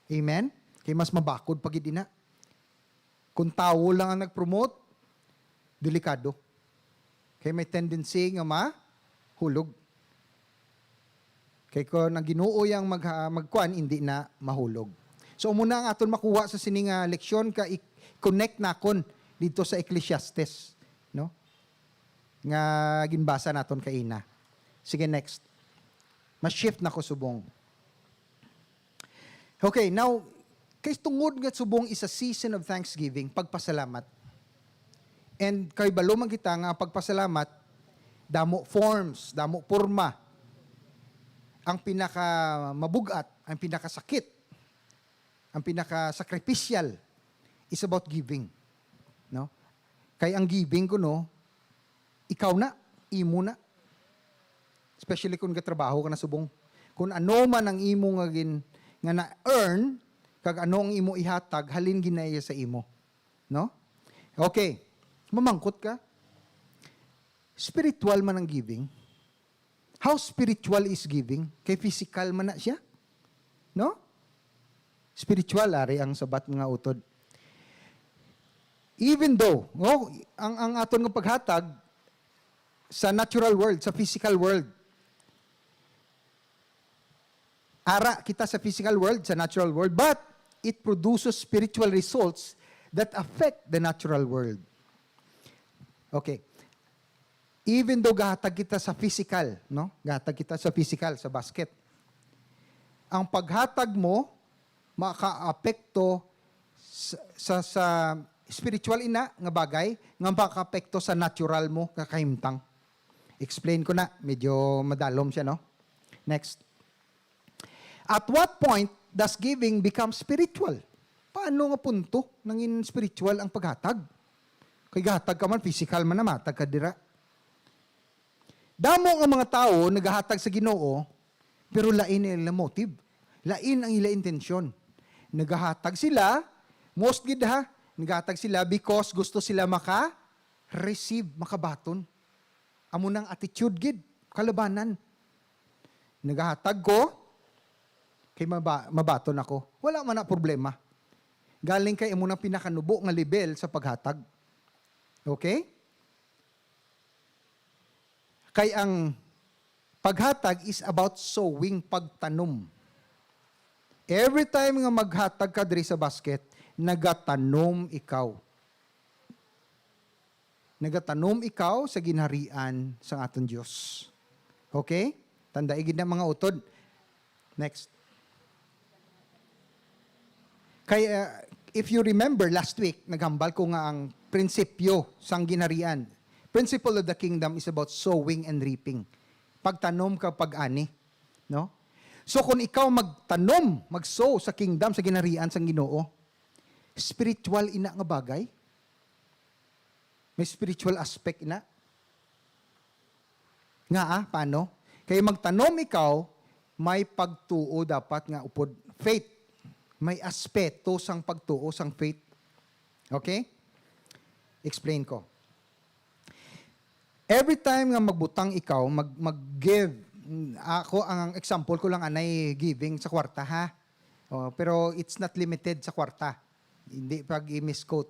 Amen? Kay mas mabakod pa gid ina. Kung tawo lang ang nag-promote, delikado. Kay may tendency nga mahulog. Kay kung ang Ginoo yang mag-, magkuan, hindi na mahulog. So, amo na ang aton makuha sa sini nga leksyon, ka i-connect nakon didto sa Ecclesiastes, no? Nga ginbasa naton kaina. Sige, next. Ma-shift na ko subong. Okay, now, kay tungod nga subong is a season of thanksgiving, pagpasalamat. And kay balo man kita nga pagpasalamat, damo forms, damo porma. Ang pinaka mabug-at, ang pinakasakit, ang pinakasakripisyal is about giving. No? Kay ang giving kuno, ikaw na, imo na. Especially kung gatrabaho ka na subong. Kung ano man ang imo nga gin-, nga na-earn, kag ano ang imo ihatag, halin gid na iya sa imo. No? Okay. Mamangkot ka. Spiritual man ang giving. How spiritual is giving? Kay physical man na siya. No? Spiritual, ari ang sabat, mga utod. Even though, no, ang, ang aton nga paghatag sa natural world, sa physical world, ara kita sa physical world, sa natural world, but it produces spiritual results that affect the natural world. Okay. Even though gahatag kita sa physical, no? Gahatag kita sa physical, sa basket. Ang paghatag mo makaapekto sa, sa, sa spiritual ina nga bagay nga makaapekto sa natural mo nga kahimtang. Explain ko na, medyo madalom siya, no? Next. At what point does giving become spiritual? Paano nga punto nangin spiritual ang paghatag? Kay gahatag ka man, physical man na, matag ka dira. Damo nga mga tawo nagahatag sa Ginoo, pero lain ang ila motive. Lain ang ila intensyon. Nagahatag sila, most gid ha, nagahatag sila because gusto sila maka-receive, makabaton. Amo nang attitude gid, kalabanan. Nagahatag ko, kay maba-, mabaton ako. Wala man na problema. Galing kay amo nang pinakanubo nga level sa paghatag. Okay? Kay ang paghatag is about sowing, pagtanom. Every time nga maghatag ka diri sa basket, nagatanom ikaw. Nagatanom ikaw sa ginharian sang aton Dios. Okay? Tandai gid na, mga utod. Next. Kay, uh, if you remember last week, naghambal ko nga ang prinsipyo sang ginharian, principle of the kingdom is about sowing and reaping. Pagtanom ka, pag-ani, no? So kung ikaw magtanom, mag-sow sa kingdom, sa ginharian sang Ginoo, spiritual ina nga bagay. May spiritual aspect ina. Nga, ah, paano? Kay magtanom ikaw, May pagtuo dapat nga upod faith. May aspeto sang pagtuo sang faith. Okay? Explain ko. Every time nga magbutang ikaw, mag, mag-give, ako, ang example ko lang anay giving sa kwarta, ha? Oh, pero it's not limited sa kwarta. Hindi pag i-misquote.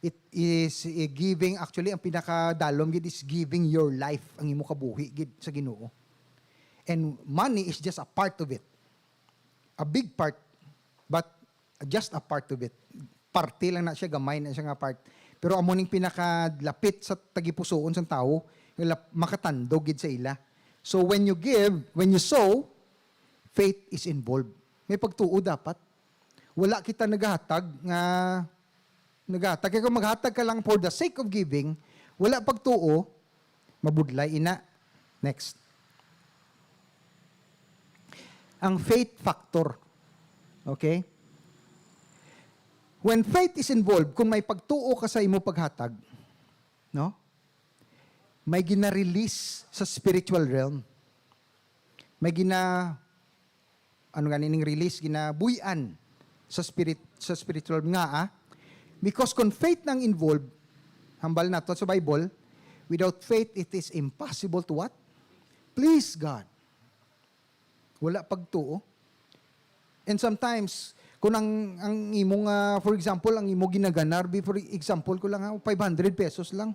It is, eh, giving, actually, ang pinakadalom gid is giving your life, ang imo kabuhi gid sa Ginoo. And money is just a part of it. A big part, but just a part of it. Parte lang na siya, gamay na siya nga part. Pero amo ning pinakalapit sa tagipusoon sang tawo, nga lap-, makatandog gid sa ila. So when you give, when you sow, faith is involved. May pagtuo dapat. Wala kita naghatag nga, naghatag. Kaya kung maghatag ka lang for the sake of giving, wala pagtuo, mabudlay ina. Next. Ang faith factor. Okay? When faith is involved, kung may pagtuo ka sa imo paghatag, no? May gina-release sa spiritual realm. May gina-, ano gani ning release, ginabuy-an sa spirit, sa spiritual nga, ah. Because kung faith nang involved, hambal nato sa Bible, without faith, it is impossible to what? Please God. Wala pagtuo. And sometimes, kung ang, ang imo nga, for example, ang imo ginaganar, be, for example ko lang, ha, five hundred pesos lang.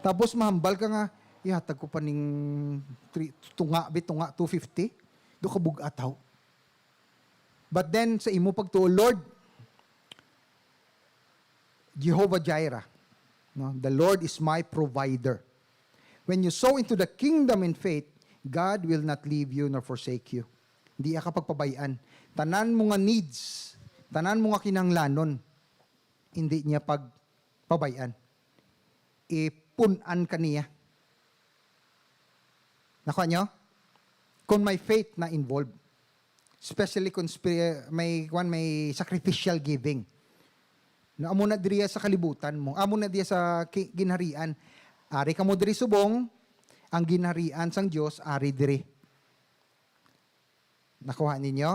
Tapos mahambal ka nga, ihatag ko pa ning three, tunga, be, tunga, two fifty. Do ka bug-at, haw. But then, sa imo pagtuo, Lord, Jehovah Jireh, no? The Lord is my provider. When you sow into the kingdom in faith, God will not leave you nor forsake you. Hindi ka pagpabay-an. Tanan mo nga needs, tanan mo nga kinahanglanon, hindi niya pagpabay-an. Ipun-an ka niya. Nakuha nyo? Kung may faith na involved. Especially kung spi-, may, kwan, may sacrificial giving. No, amo na diriya sa kalibutan mo. Amo na diriya sa ki-, ginharian. Ari ka mo diri subong, ang ginharian sang Dios ari diri. Nakuha ninyo?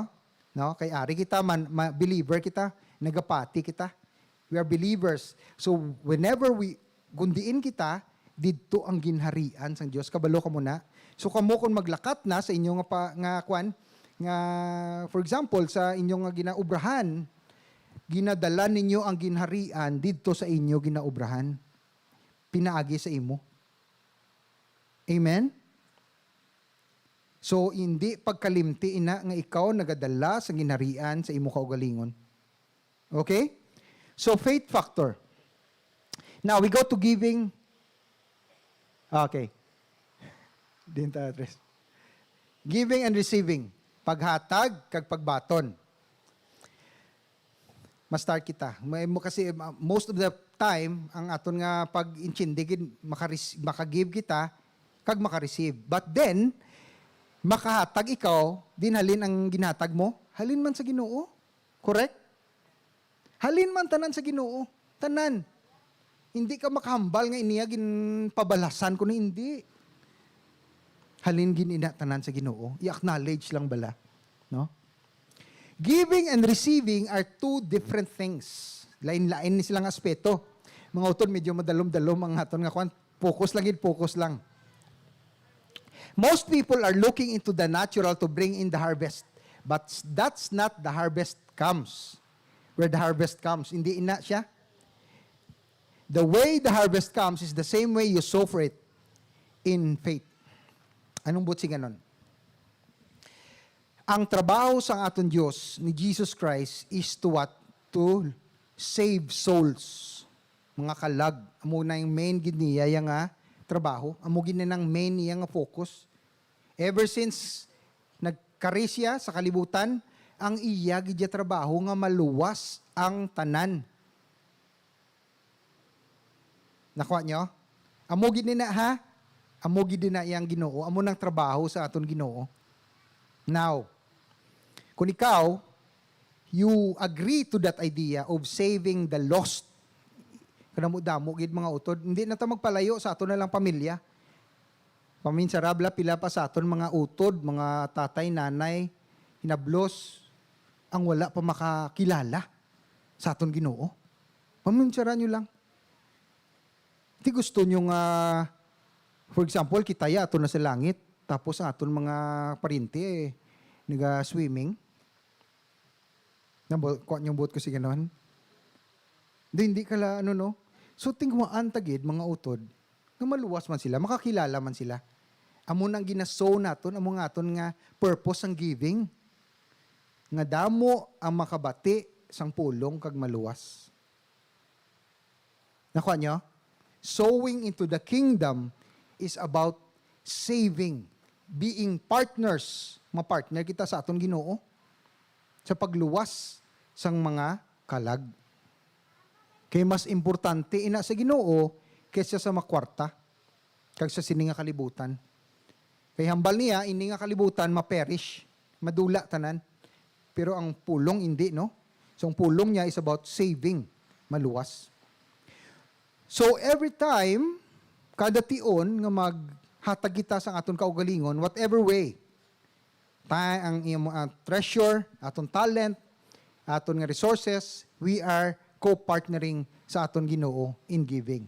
No? Kay ari kita man, ma-, believer kita, nagapati kita. We are believers. So, whenever we, kung diin kita, didto ang ginharian sang Dios. Kabalo kamo na? So, kamo kung maglakat na sa inyo nga pa, nga kwan, nga, for example, sa inyo nga ginaubrahan, ginadala ninyo ang ginharian didto sa inyo ginaubrahan. Pinaagi sa imo. Amen? So, hindi pagkalimti ina nga ikaw nagadala sa ginharian sa imo kaugalingon. Okay? So, faith factor. Now, we go to giving. Okay. Din ta, Tres. Giving and receiving. Paghatag kag pagbaton. Ma-start kita. May mo kasi, uh, most of the time, ang aton nga pag-intindi gid, makares-, maka-give kita, kag maka-receive. But then, makahatag ikaw, din halin ang ginhatag mo, halin man sa Ginoo. Correct? Halin man tanan sa Ginoo. Tanan. Hindi ka makahambal nga iniya ginpabalasan ko na hindi. Halin gid ina tanan sa Ginoo. I-acknowledge lang bala. No? Giving and receiving are two different things. Lain-lain ni silang aspeto. Mga utod, medyo madalom-dalom ang aton nga kwan. Focus lang gid, focus lang. Most people are looking into the natural to bring in the harvest. But that's not the harvest comes. Where the harvest comes. Hindi ina siya. The way the harvest comes is the same way you sow for it in faith. Anong buot silingon? Ang trabaho sang aton Dios ni Jesus Christ is to what? To save souls. Mga kalag, amo na yung main gid niya yang, ah, trabaho. Amo gid na nang main niya nga focus. Ever since nagkari siya sa kalibutan, ang iya gid ya trabaho nga maluwas ang tanan. Nakuha nyo? Amo gid ni na, ha? Amo gid ni na iyang Ginoo. Amo nang trabaho sa aton Ginoo. Now, kung ikaw, you agree to that idea of saving the lost, kadamo-damo gid, mga utod, hindi na ta magpalayo sa aton na lang pamilya. Paminsara bala, pila pa sa aton mga utod, mga tatay, nanay, hinablos ang wala pa makakilala sa aton Ginoo? Paminsara nyo lang. Di gusto nyo nga, for example, kita ya ato na sa langit, tapos ang aton mga paryente, eh, naga-swimming. Nabo-, kuha nyo buot ko si ganon? Di, hindi ka la, ano, no? So, tingwaan ta gid, mga utod, nga maluwas man sila, makakilala man sila. Amo nang ginasow naton, amo nga aton nga purpose sang giving. Nga damo ang makabati sang pulong kag maluwas. Nakuha nyo? Sowing into the kingdom is about saving, being partners. Ma-partner kita sa aton Ginoo sa pagluwas sang mga kalag. Kay mas importante ina sa Ginoo kaysa sa makwarta kag sa sini nga kalibutan. Kay hambal niya, ini nga kalibutan ma-perish, madula tanan. Pero ang pulong hindi, no? So, ang pulong niya is about saving, maluwas. So, every time, kada tion nga maghatag kita sa aton kaugalingon, whatever way, ta-, ang iyang, ah, treasure, aton talent, aton nga resources, we are co-partnering sa aton Ginoo in giving.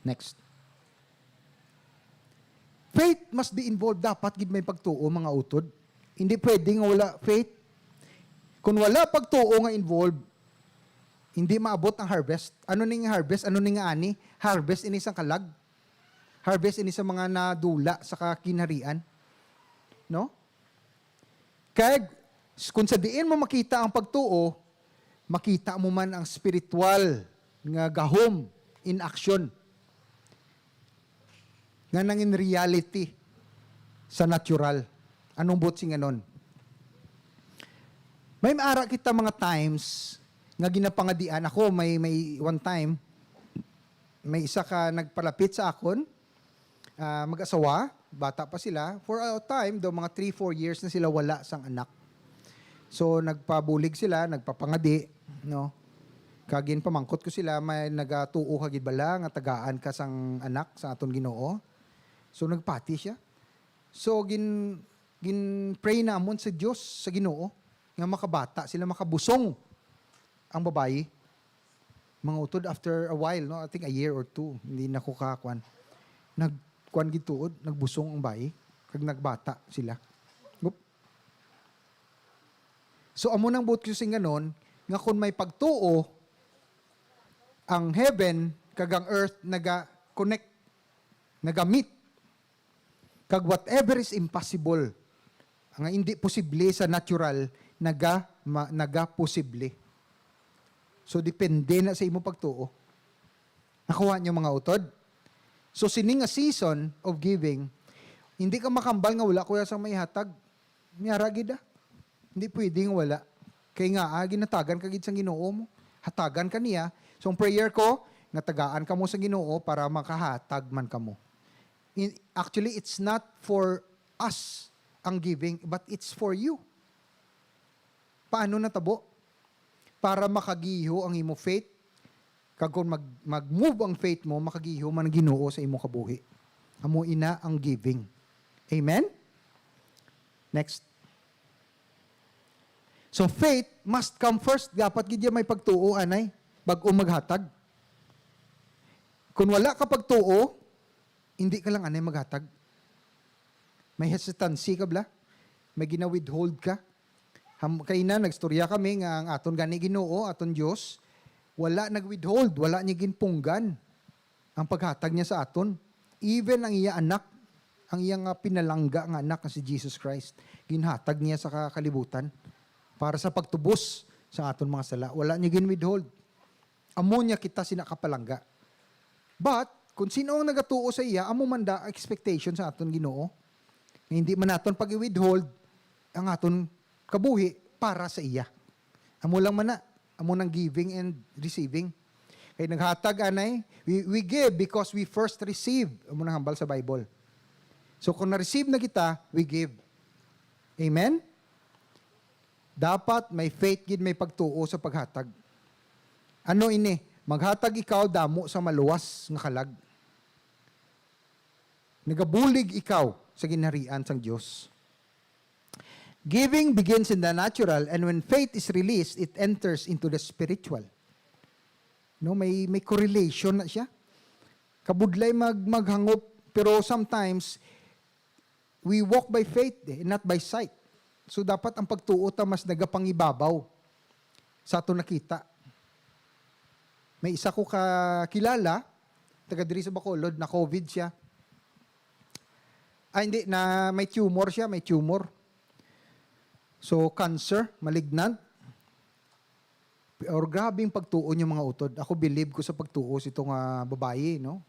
Next. Faith must be involved. Dapat gid may pagtuo, mga utod. Hindi pwede nga wala faith. Kung wala pagtuo nga involved, hindi maabot ang harvest. Ano ning harvest? Ano ning ani? Harvest ini sang kalag. Harvest ini sa mga nadula sa kaginharian. No? Kay, kung sa diin mo makita ang pagtuo, makita mo man ang spiritual nga gahom in action nga nangin reality sa natural. Anong buot sing anon? May maara kita mga times nga ginapangadian ako, may, may one time, may isa ka nagpalapit sa akon, ah, mag-asawa, bata pa sila. For a time, daw mga three, four years na sila wala sang anak. So, nagpabulig sila, nagpapangadi, no? Kag ginpamangkot ko sila, may nagatuo ka gid bala nga tagaan ka sang anak sa aton Ginoo? So, nagpati siya. So, gin-, gin-pray namon sa Dios, sa Ginoo, nga makabata sila, makabusong ang babayi. Mga utod, after a while, no, I think a year or two, hindi na ko kakuan. Nagkuan gid tuod, nagbusong ang bayi, kag nagbata sila. Gup. So, amo nang buot ko sing ganon, nga kung may pagtuo, ang heaven kag ang earth naga-connect, naga-meet. Kag whatever is impossible, nga hindi posible sa natural, naga-, ma-, naga-posible. So, depende na sa imo pagtuo. Nakuha niyo, mga utod? So, sini nga season of giving, hindi ka makambal nga wala ko ya sang maihatag. May ara gid, ah. Hindi pwede nga wala. Kay nga, ah, ginhatagan ka gid sang Ginoo mo. Hatagan ka niya. So, ang prayer ko, nga tagaan kamo sa Ginoo para makahatag man kamo. In, actually, it's not for us ang giving, but it's for you. Paano natabo? Para makagiho ang imo faith. Kag kung mag-, mag-move ang faith mo, makagiho man ang Ginoo sa imo kabuhi. Amo ina ang giving. Amen? Next. So, faith must come first. Dapat gid ya may pagtuo, anay, bag-o maghatag. Kung wala ka pagtuo, hindi ka lang anay maghatag. May hesitancy ka bala? May gina-withhold ka? Ham-, kay na, nagstorya kami nga ang aton gani Ginoo, aton Dios, wala nag-withhold, wala niya ginpunggan ang paghatag niya sa aton. Even ang iya anak, ang iya nga pinalangga nga anak nga si Jesus Christ, ginhatag niya sa ka-, kalibutan para sa pagtubos sa aton mga sala. Wala niya gin-withhold. Amo niya kita sina kapalangga. But, kung sino ang nagatuo sa iya, amo man da expectation sa aton Ginoo. Nga hindi man naton pag-i-withhold ang aton kabuhi para sa iya. Amo lang man na. Amo nang giving and receiving. Kay naghatag anay, we, we give because we first receive. Amo nang hambal sa Bible. So, kung na-receive na kita, we give. Amen? Dapat may faith gid, may pagtuo sa paghatag. Ano ini? Maghatag ikaw damo sa maluwas nga kalag. Nagabulig ikaw sa ginharian sang Dios. Giving begins in the natural, and when faith is released, it enters into the spiritual. No, may, may correlation na siya. Kabudlay mag-, maghangop, pero sometimes, we walk by faith, eh, not by sight. So, dapat ang pagtuo ta mas nagapangibabaw sa aton nakita. May isa ko ka kilala, taga diri sa Bacolod, na-COVID siya. Ah, hindi, na may tumor siya, may tumor. So, cancer, malignant. Or grabing pagtuo niya, mga utod. Ako, believe ko sa pagtuo sito nga babayi, no?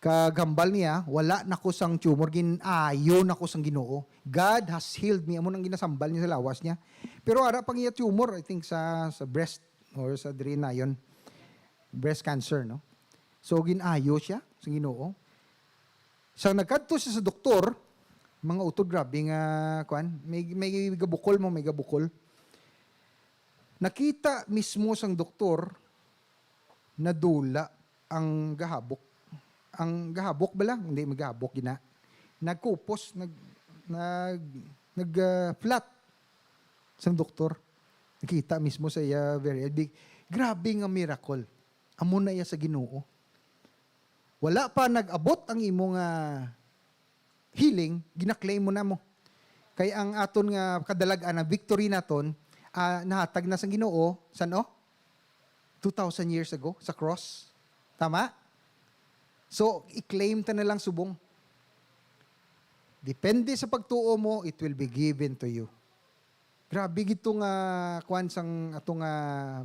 Kag hambal niya, wala na ko sang tumor, gin-ayo na ko sang Ginoo. "God has healed me." Amo nang ginasambal niya sa lawas niya. Pero ara pang iya tumor, I think, sa, sa breast or sa diri nayon. Breast cancer, no? So, gin-ayo siya sa Ginoo. Sa nagkadto siya sa doktor, mga utod, grabe nga, kwan, may, may gabukol mo, may gabukol. Nakita mismo sang doktor, nadula ang gahabok. Ang gahabok bala, hindi, may gahabok gina. Nagkupos, nag, nag, nag, ah, flat sang doktor. Nakita mismo sa iya, very big. Grabe nga miracle. Amo na iya sa Ginoo. Wala pa nag-abot ang imo nga healing, gina-claim mo na mo. Kay ang aton nga kadalag-an, ang victory naton, ah, nahatag na sang Ginoo, san-o? Two thousand years ago, sa cross. Tama? So, i-claim ta na lang subong. Depende sa pagtuo mo, it will be given to you. Grabe gid to nga, kuwan, sang ato nga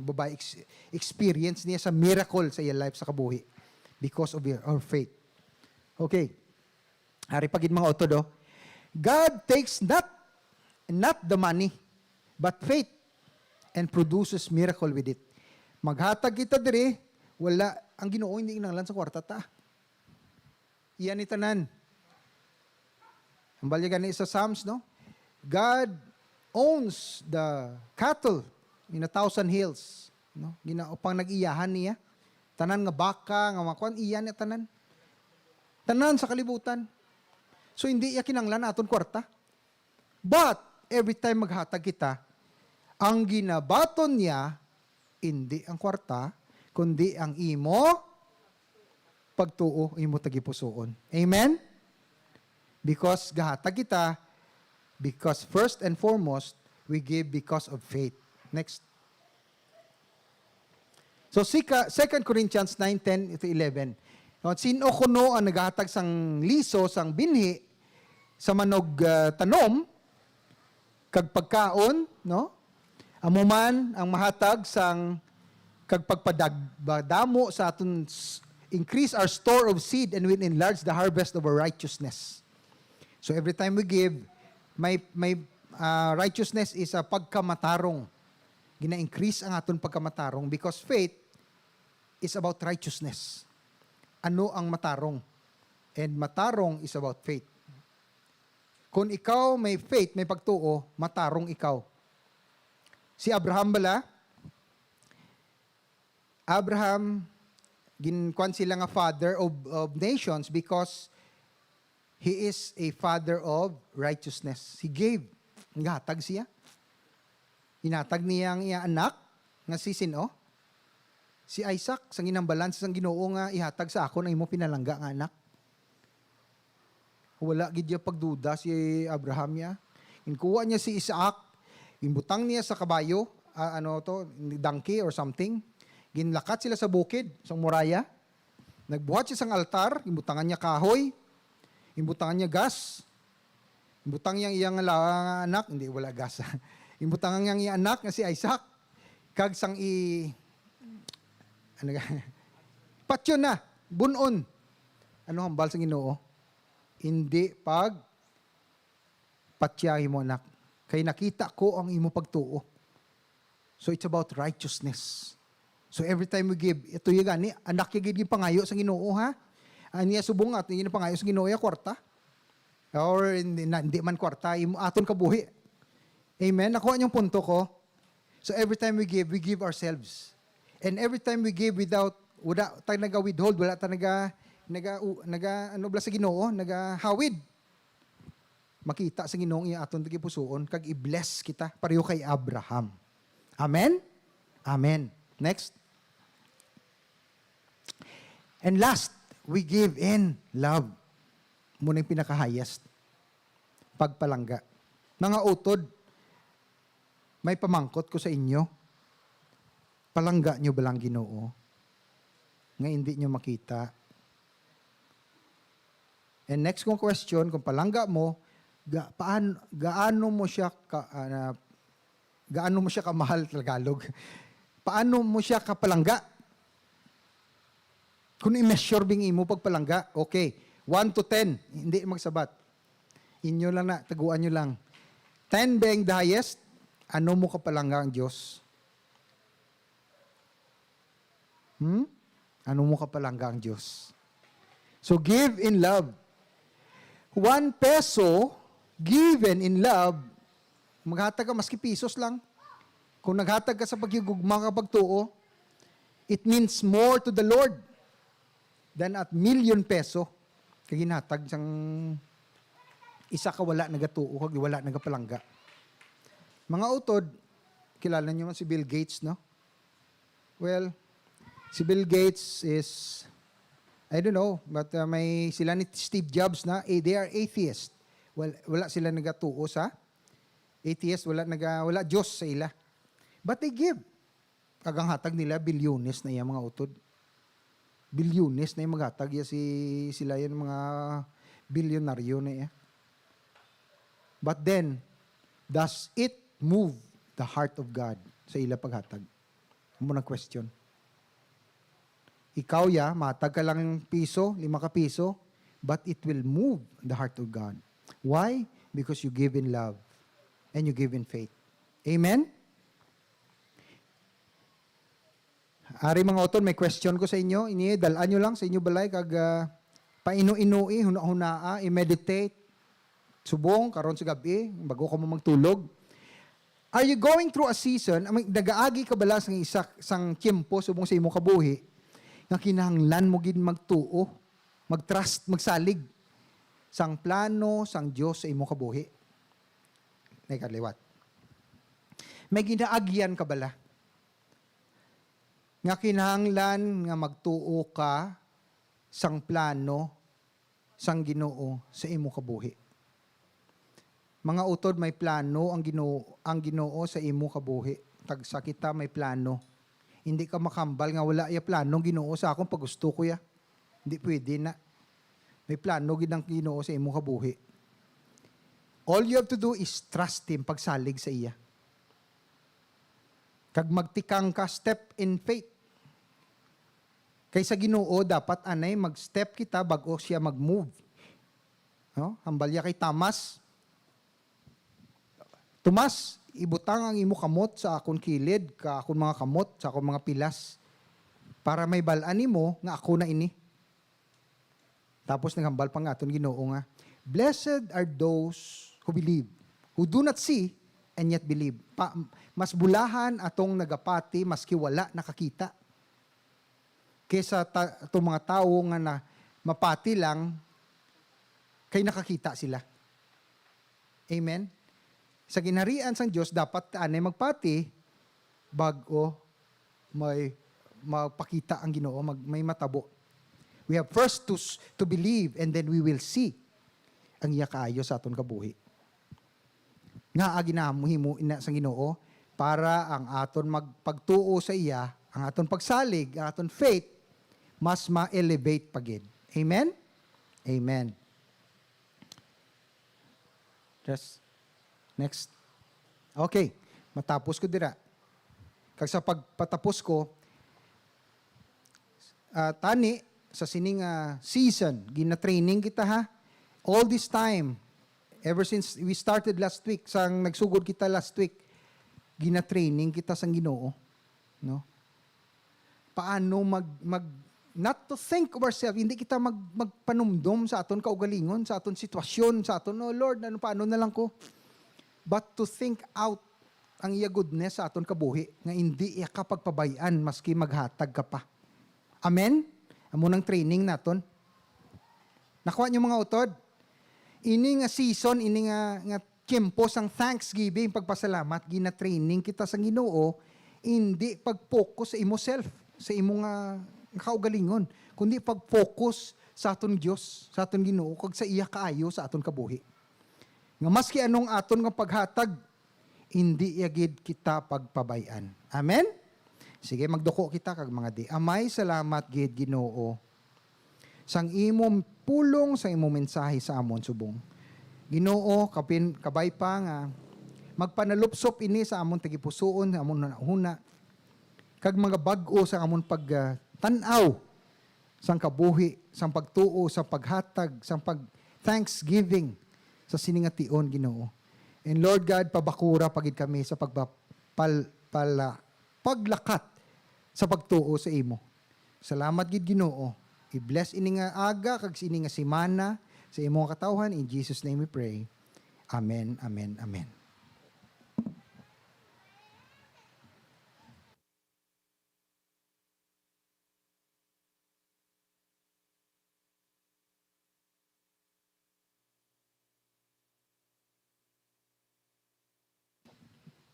babayi, ex-, experience niya sa miracle sa iya life, sa kabuhi, because of your, our faith. Okay. Ari pa gid, mga utod, oh. "God takes not, not the money, but faith, and produces miracle with it." Maghatag kita diri, wala, ang Ginoo hindi kinahanglan sa kwarta ta. Iya ni tanan. Hambal niya gani sa Psalms, no? "God owns the cattle in a thousand hills." No? Gina-, pang nag-iyahan niya. Tanan nga baka, nga mga kwan, iya niya tanan. Tanan sa kalibutan. So, hindi iya kinanglan aton kwarta. But, every time maghatag kita, ang ginabaton niya, hindi ang kwarta, kundi ang imo pagtuo, imo tagipusoon. Amen? Because gahatag kita, because first and foremost, we give because of faith. Next. So, sika-, Second Corinthians nine ten to eleven. No, sino kuno ang nagahatag sang liso, sang binhi, sa manog, ah, tanom, kag pagkaon, no? Amo man ang mahatag sang kag pagpadagdamo sa aton s-, increase our store of seed and will enlarge the harvest of our righteousness. So every time we give, may, may, ah, righteousness is a pagkamatarong. Gina-increase ang aton pagkamatarong because faith is about righteousness. Ano ang matarong? And matarong is about faith. Kung ikaw may faith, may pagtuo, matarong ikaw. Si Abraham bala, Abraham, ginkuan sila nga father of, of nations because he is a father of righteousness. He gave. Naghatag siya. Inatag niya ang iya anak nga si sin-o? Si Isaac, sang ginhambalan sang Ginoo nga, "Ihatag sa akon ang imo pinalangga nga anak." Wala gid niya pagduda si Abraham niya. Ginkuha niya si Isaac, ginbutang niya sa kabayo, ah, ano to, donkey or something. Ginlakat sila sa bukid, sa Moriah. Nagbuhat siya sang altar, ginbutangan niya kahoy, ginbutangan niya gas. Ginbutang niya ang iyang la-, anak, hindi, wala gas. Ginbutangan niya ang iyang anak nga si Isaac. Kag sang i-, ano ka? Patyon na, bun-on. Ano hambal sa Ginoo? Hindi pag patya ang imo anak. Kay nakita ko ang imo pagtuo. So it's about righteousness. So every time we give, ito yung gani, anak yung gid pangayo sa Ginoo, ha? Ang niya subong nga, yung pangayo sa Ginoo, yung kwarta. Or hindi, na, hindi man kwarta, yung aton kabuhi. Amen? Nakuha niyong punto ko? So every time we give, we give ourselves. And every time we give without, wala ta naga-withhold, wala ta naga, naga, u-, naga, ano bala sa Ginoo, nagahawid. makita sa Ginoo ang aton tagipusoon, kag i-bless kita, pareho kay Abraham. Amen? Amen. Next. And last, we give in love. Muna yung pinaka-highest. Pagpalangga. Mga utod, may pamangkot ko sa inyo. Palangga nyo ba lang Ginoo nga hindi nyo makita? And next kong question, kung palangga mo, ga, paan, gaano mo siya ka, ah, na, gaano mo siya kamahal, Tagalog? Paano mo siya kapalangga? Kung i-measure bing imo pagpalangga, okay. One to ten, hindi magsabat. Inyo lang na, taguan nyo lang. Ten being the highest, ano mo kapalangga ang Diyos? Hmm? Ano mo kapalangga ang Diyos? So give in love. One peso given in love, maghatag ka maski pisos lang. Kung naghatag ka sa paghigugma ka pagtuo, it means more to the Lord than a million peso. Kay ginhatag sang isa ka wala nagatuo kag wala nagapalangga. Mga utod, kilala niyo man si Bill Gates, no? Well, si Bill Gates is, I don't know, but, uh, may sila ni Steve Jobs na, eh, they are atheist. Well, wala sila nagatuo sa atheist, wala naga, wala Diyos sa ila. But they give. Kag ang hatag nila, bilyones na iya, mga utod. Bilyones na iya maghatag iya, si, sila yan, mga bilyonaryo na iya. But then, does it move the heart of God sa ila paghatag? Amo na question. Ikaw, ya, matag ka lang piso, lima ka piso, but it will move the heart of God. Why? Because you give in love and you give in faith. Amen? Ari, mga utod, may question ko sa inyo. Ini, dal-an nyo lang sa inyo balay kag, ah, painu-inui, huna-hunaa, i-meditate. Subong karon sa gab-i, bago ka mo magtulog. Are you going through a season, may nagaagi ka bala sang isa, sang tiyempo subong sa imo kabuhi, nga kinahanglan mo gid magtuo, mag-trust, magsalig sang plano sang Dios sa imo kabuhi? Nay kaliwat. May ginaagyan ka bala nga kinahanglan nga magtuo ka sang plano sang Ginoo sa imo kabuhi. Mga utod, may plano ang Ginoo, ang Ginoo sa imo kabuhi. Tagsa kita may plano. Hindi ka makambal nga wala ya plano ang Ginoo sa akon, pagusto ko ya. Hindi pwede na. May plano gid ang Ginoo sa imo kabuhi. All you have to do is trust Him, pagsalig sa iya. Kag magtikang ka, step in faith. Kay sa Ginoo, dapat anay mag-step kita bag-o siya mag-move. No? Hambal ya kay Thomas, "Tomas, ibutang ang imo kamot sa akon kilid, ka akon mga kamot, sa akon mga pilas, para may bal-an nimo nga ako na ini." Tapos naghambal pa nga aton Ginoo nga, "Blessed are those who believe, who do not see and yet believe." Pa, mas bulahan atong nagapati maski wala nakakita, kaysa ta, atong mga tawo nga na, mapati lang kay nakakita sila. Amen? Sa ginharian sang Dios, dapat anay magpati bag-o may mapakita ang Ginoo, mag, may matabo. We have first to s-, to believe, and then we will see ang iya kaayo sa aton kabuhi. Nga ginahimo ina sang Ginoo para ang aton magpagtuo sa iya, ang aton pagsalig, ang aton faith, mas ma-elevate pa gid. Amen? Amen. Just next. Okay, matapos ko dira. Kag sa pagpatapos ko, ah, tani, sa sining, ah, season, gina-training kita, ha? All this time, ever since we started last week, sang nagsugod kita last week, gina-training kita sang Ginoo, no? Paano mag, mag, not to think of ourselves, hindi kita mag, magpanumdom sa aton kaugalingon, sa aton sitwasyon, sa aton, "Oh Lord, ano, paano na lang ko?" But to think out ang iya goodness sa aton kabuhi, nga hindi iya ka pagpabay-an maski maghatag ka pa. Amen? Amo nang training naton. Nakuha niyo, mga utod? Ini nga season, ini nga, nga tiyempo sang thanksgiving, pagpasalamat, gina-training kita sang Ginoo, hindi pag-focus sa imo self, sa imo nga kaugalingon, kundi pag-focus sa aton Dios, sa aton Ginoo, kag sa iya kaayo sa aton kabuhi. Nga maski anong aton nga paghatag, hindi iya gid kita pagpabay-an. Amen? Sige, magduko kita kag mga di. Amay, salamat gid, Ginoo, sang imo pulong, sa imo mensahe sa amon subong. Ginoo, kapin, kabay pa nga magpanalupsop ini sa amon tagipusoon, sa amon hunahuna, kag mga bag-o sa amon pagtan-aw sang kabuhi, sang pagtuo, sang paghatag, sang pag-thanksgiving sa sini nga tion, Ginoo. And Lord God, pabakura pa gid kami sa pagba-, pal-, pala-, paglakat sa pagtuo sa imo. Salamat gid, Ginoo. I-bless ini nga aga kag ini nga semana sa imo nga katawhan. In Jesus' name we pray. Amen, amen, amen.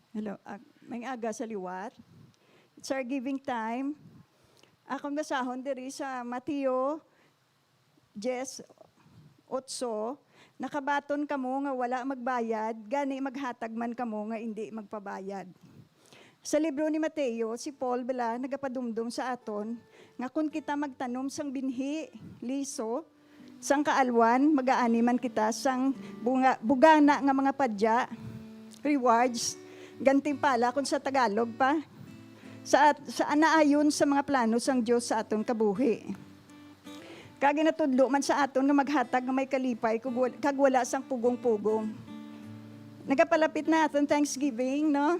Hello, ah, may aga sa liwat. It's our giving time. Akong basahon diri sa Mateo diyes otso, "Nakabaton kamo nga wala magbayad, gani maghatag man kamo nga indi magpabayad." Sa libro ni Mateo, si Paul bala nagapadumdom sa aton nga kon kita magtanom sang binhi, liso, sang kaalwan, magaani man kita sang bunga, bugana nga mga padya, rewards, gantimpala, kung sa Tagalog pa, sa at-, sa naayon sa mga plano sang Dios sa aton kabuhi. Kag ginatudlo man sa aton nga maghatag nga may kalipay kag wal-, kag wala sang pugong-pugong. Nagapalapit na aton Thanksgiving, no?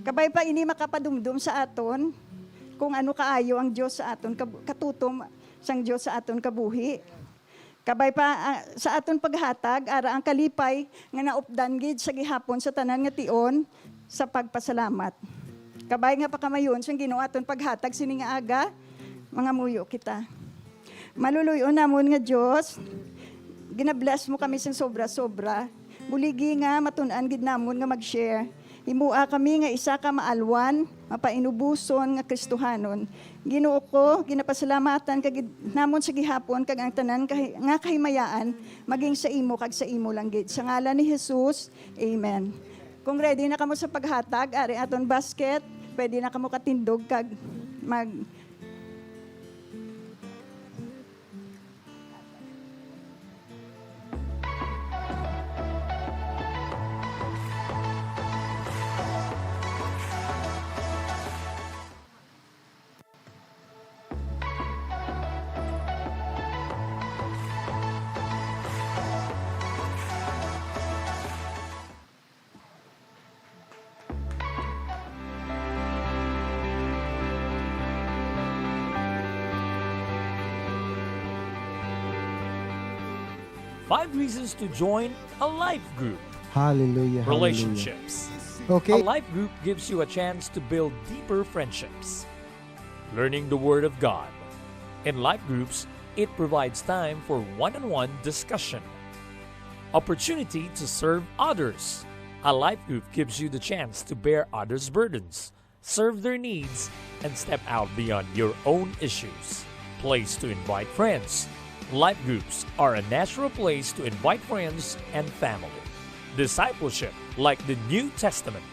Kabay pa ini makapadumdom sa aton kung ano kaayo ang Dios sa aton kab-, katutom sang Dios sa aton kabuhi. Kabay pa, ah, sa aton paghatag, ara ang kalipay nga naupdan gid sa gihapon sa tanan nga tion sa pagpasalamat. Kabay nga pakamayon sang Ginoo aton paghatag sini nga aga, mangamuyo kita. Maluluy-on namon nga Dios, gina-bless mo kami sing sobra-sobra. Buligi nga matun-an gid namon nga mag-share. Himoa kami nga isa ka maalwan, mapainuboson nga Kristohanon. Ginoo ko, ginapasalamatan ka gid namon sa gihapon kag ang tanan kahi-, nga kahimayaan maging sa imo kag sa imo lang gid. Sa ngalan ni Jesus, amen. Kung ready na kamo sa paghatag, ari aton basket, pwede na kamo katindog kag mag- Five reasons to join a life group. Hallelujah, hallelujah. Relationships. Okay. A life group gives you a chance to build deeper friendships. Learning the Word of God. In life groups, it provides time for one-on-one discussion. Opportunity to serve others. A life group gives you the chance to bear others' burdens, serve their needs, and step out beyond your own issues. Place to invite friends. Life groups are a natural place to invite friends and family. Discipleship, like the New Testament.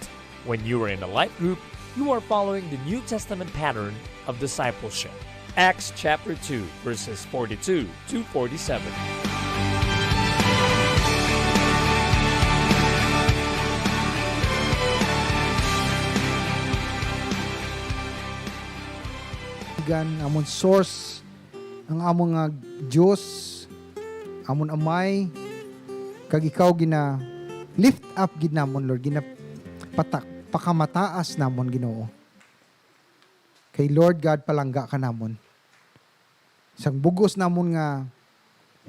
When you are in a life group, you are following the New Testament pattern of discipleship. Acts chapter two, verses forty-two to forty-seven. Gan amon source, ang amon nga Dios, amon Amay, kag ikaw gina-lift up gid namon, Lord, gina-, patak-, pakamataas namon, Ginoo. Kay Lord God, palangga ka namon. Sang bug-os namon nga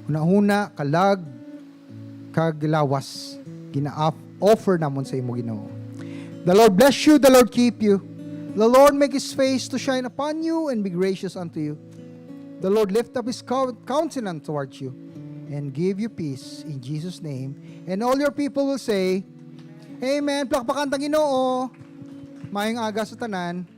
hunahuna, kalag, kag lawas, gina-offer namon sa imo, Ginoo. The Lord bless you, the Lord keep you. The Lord make his face to shine upon you and be gracious unto you. The Lord lift up his cou-, countenance towards you and give you peace in Jesus' name. And all your people will say, Amen. Plakpakan ta ang Ginoo. Maayong aga sa tanan.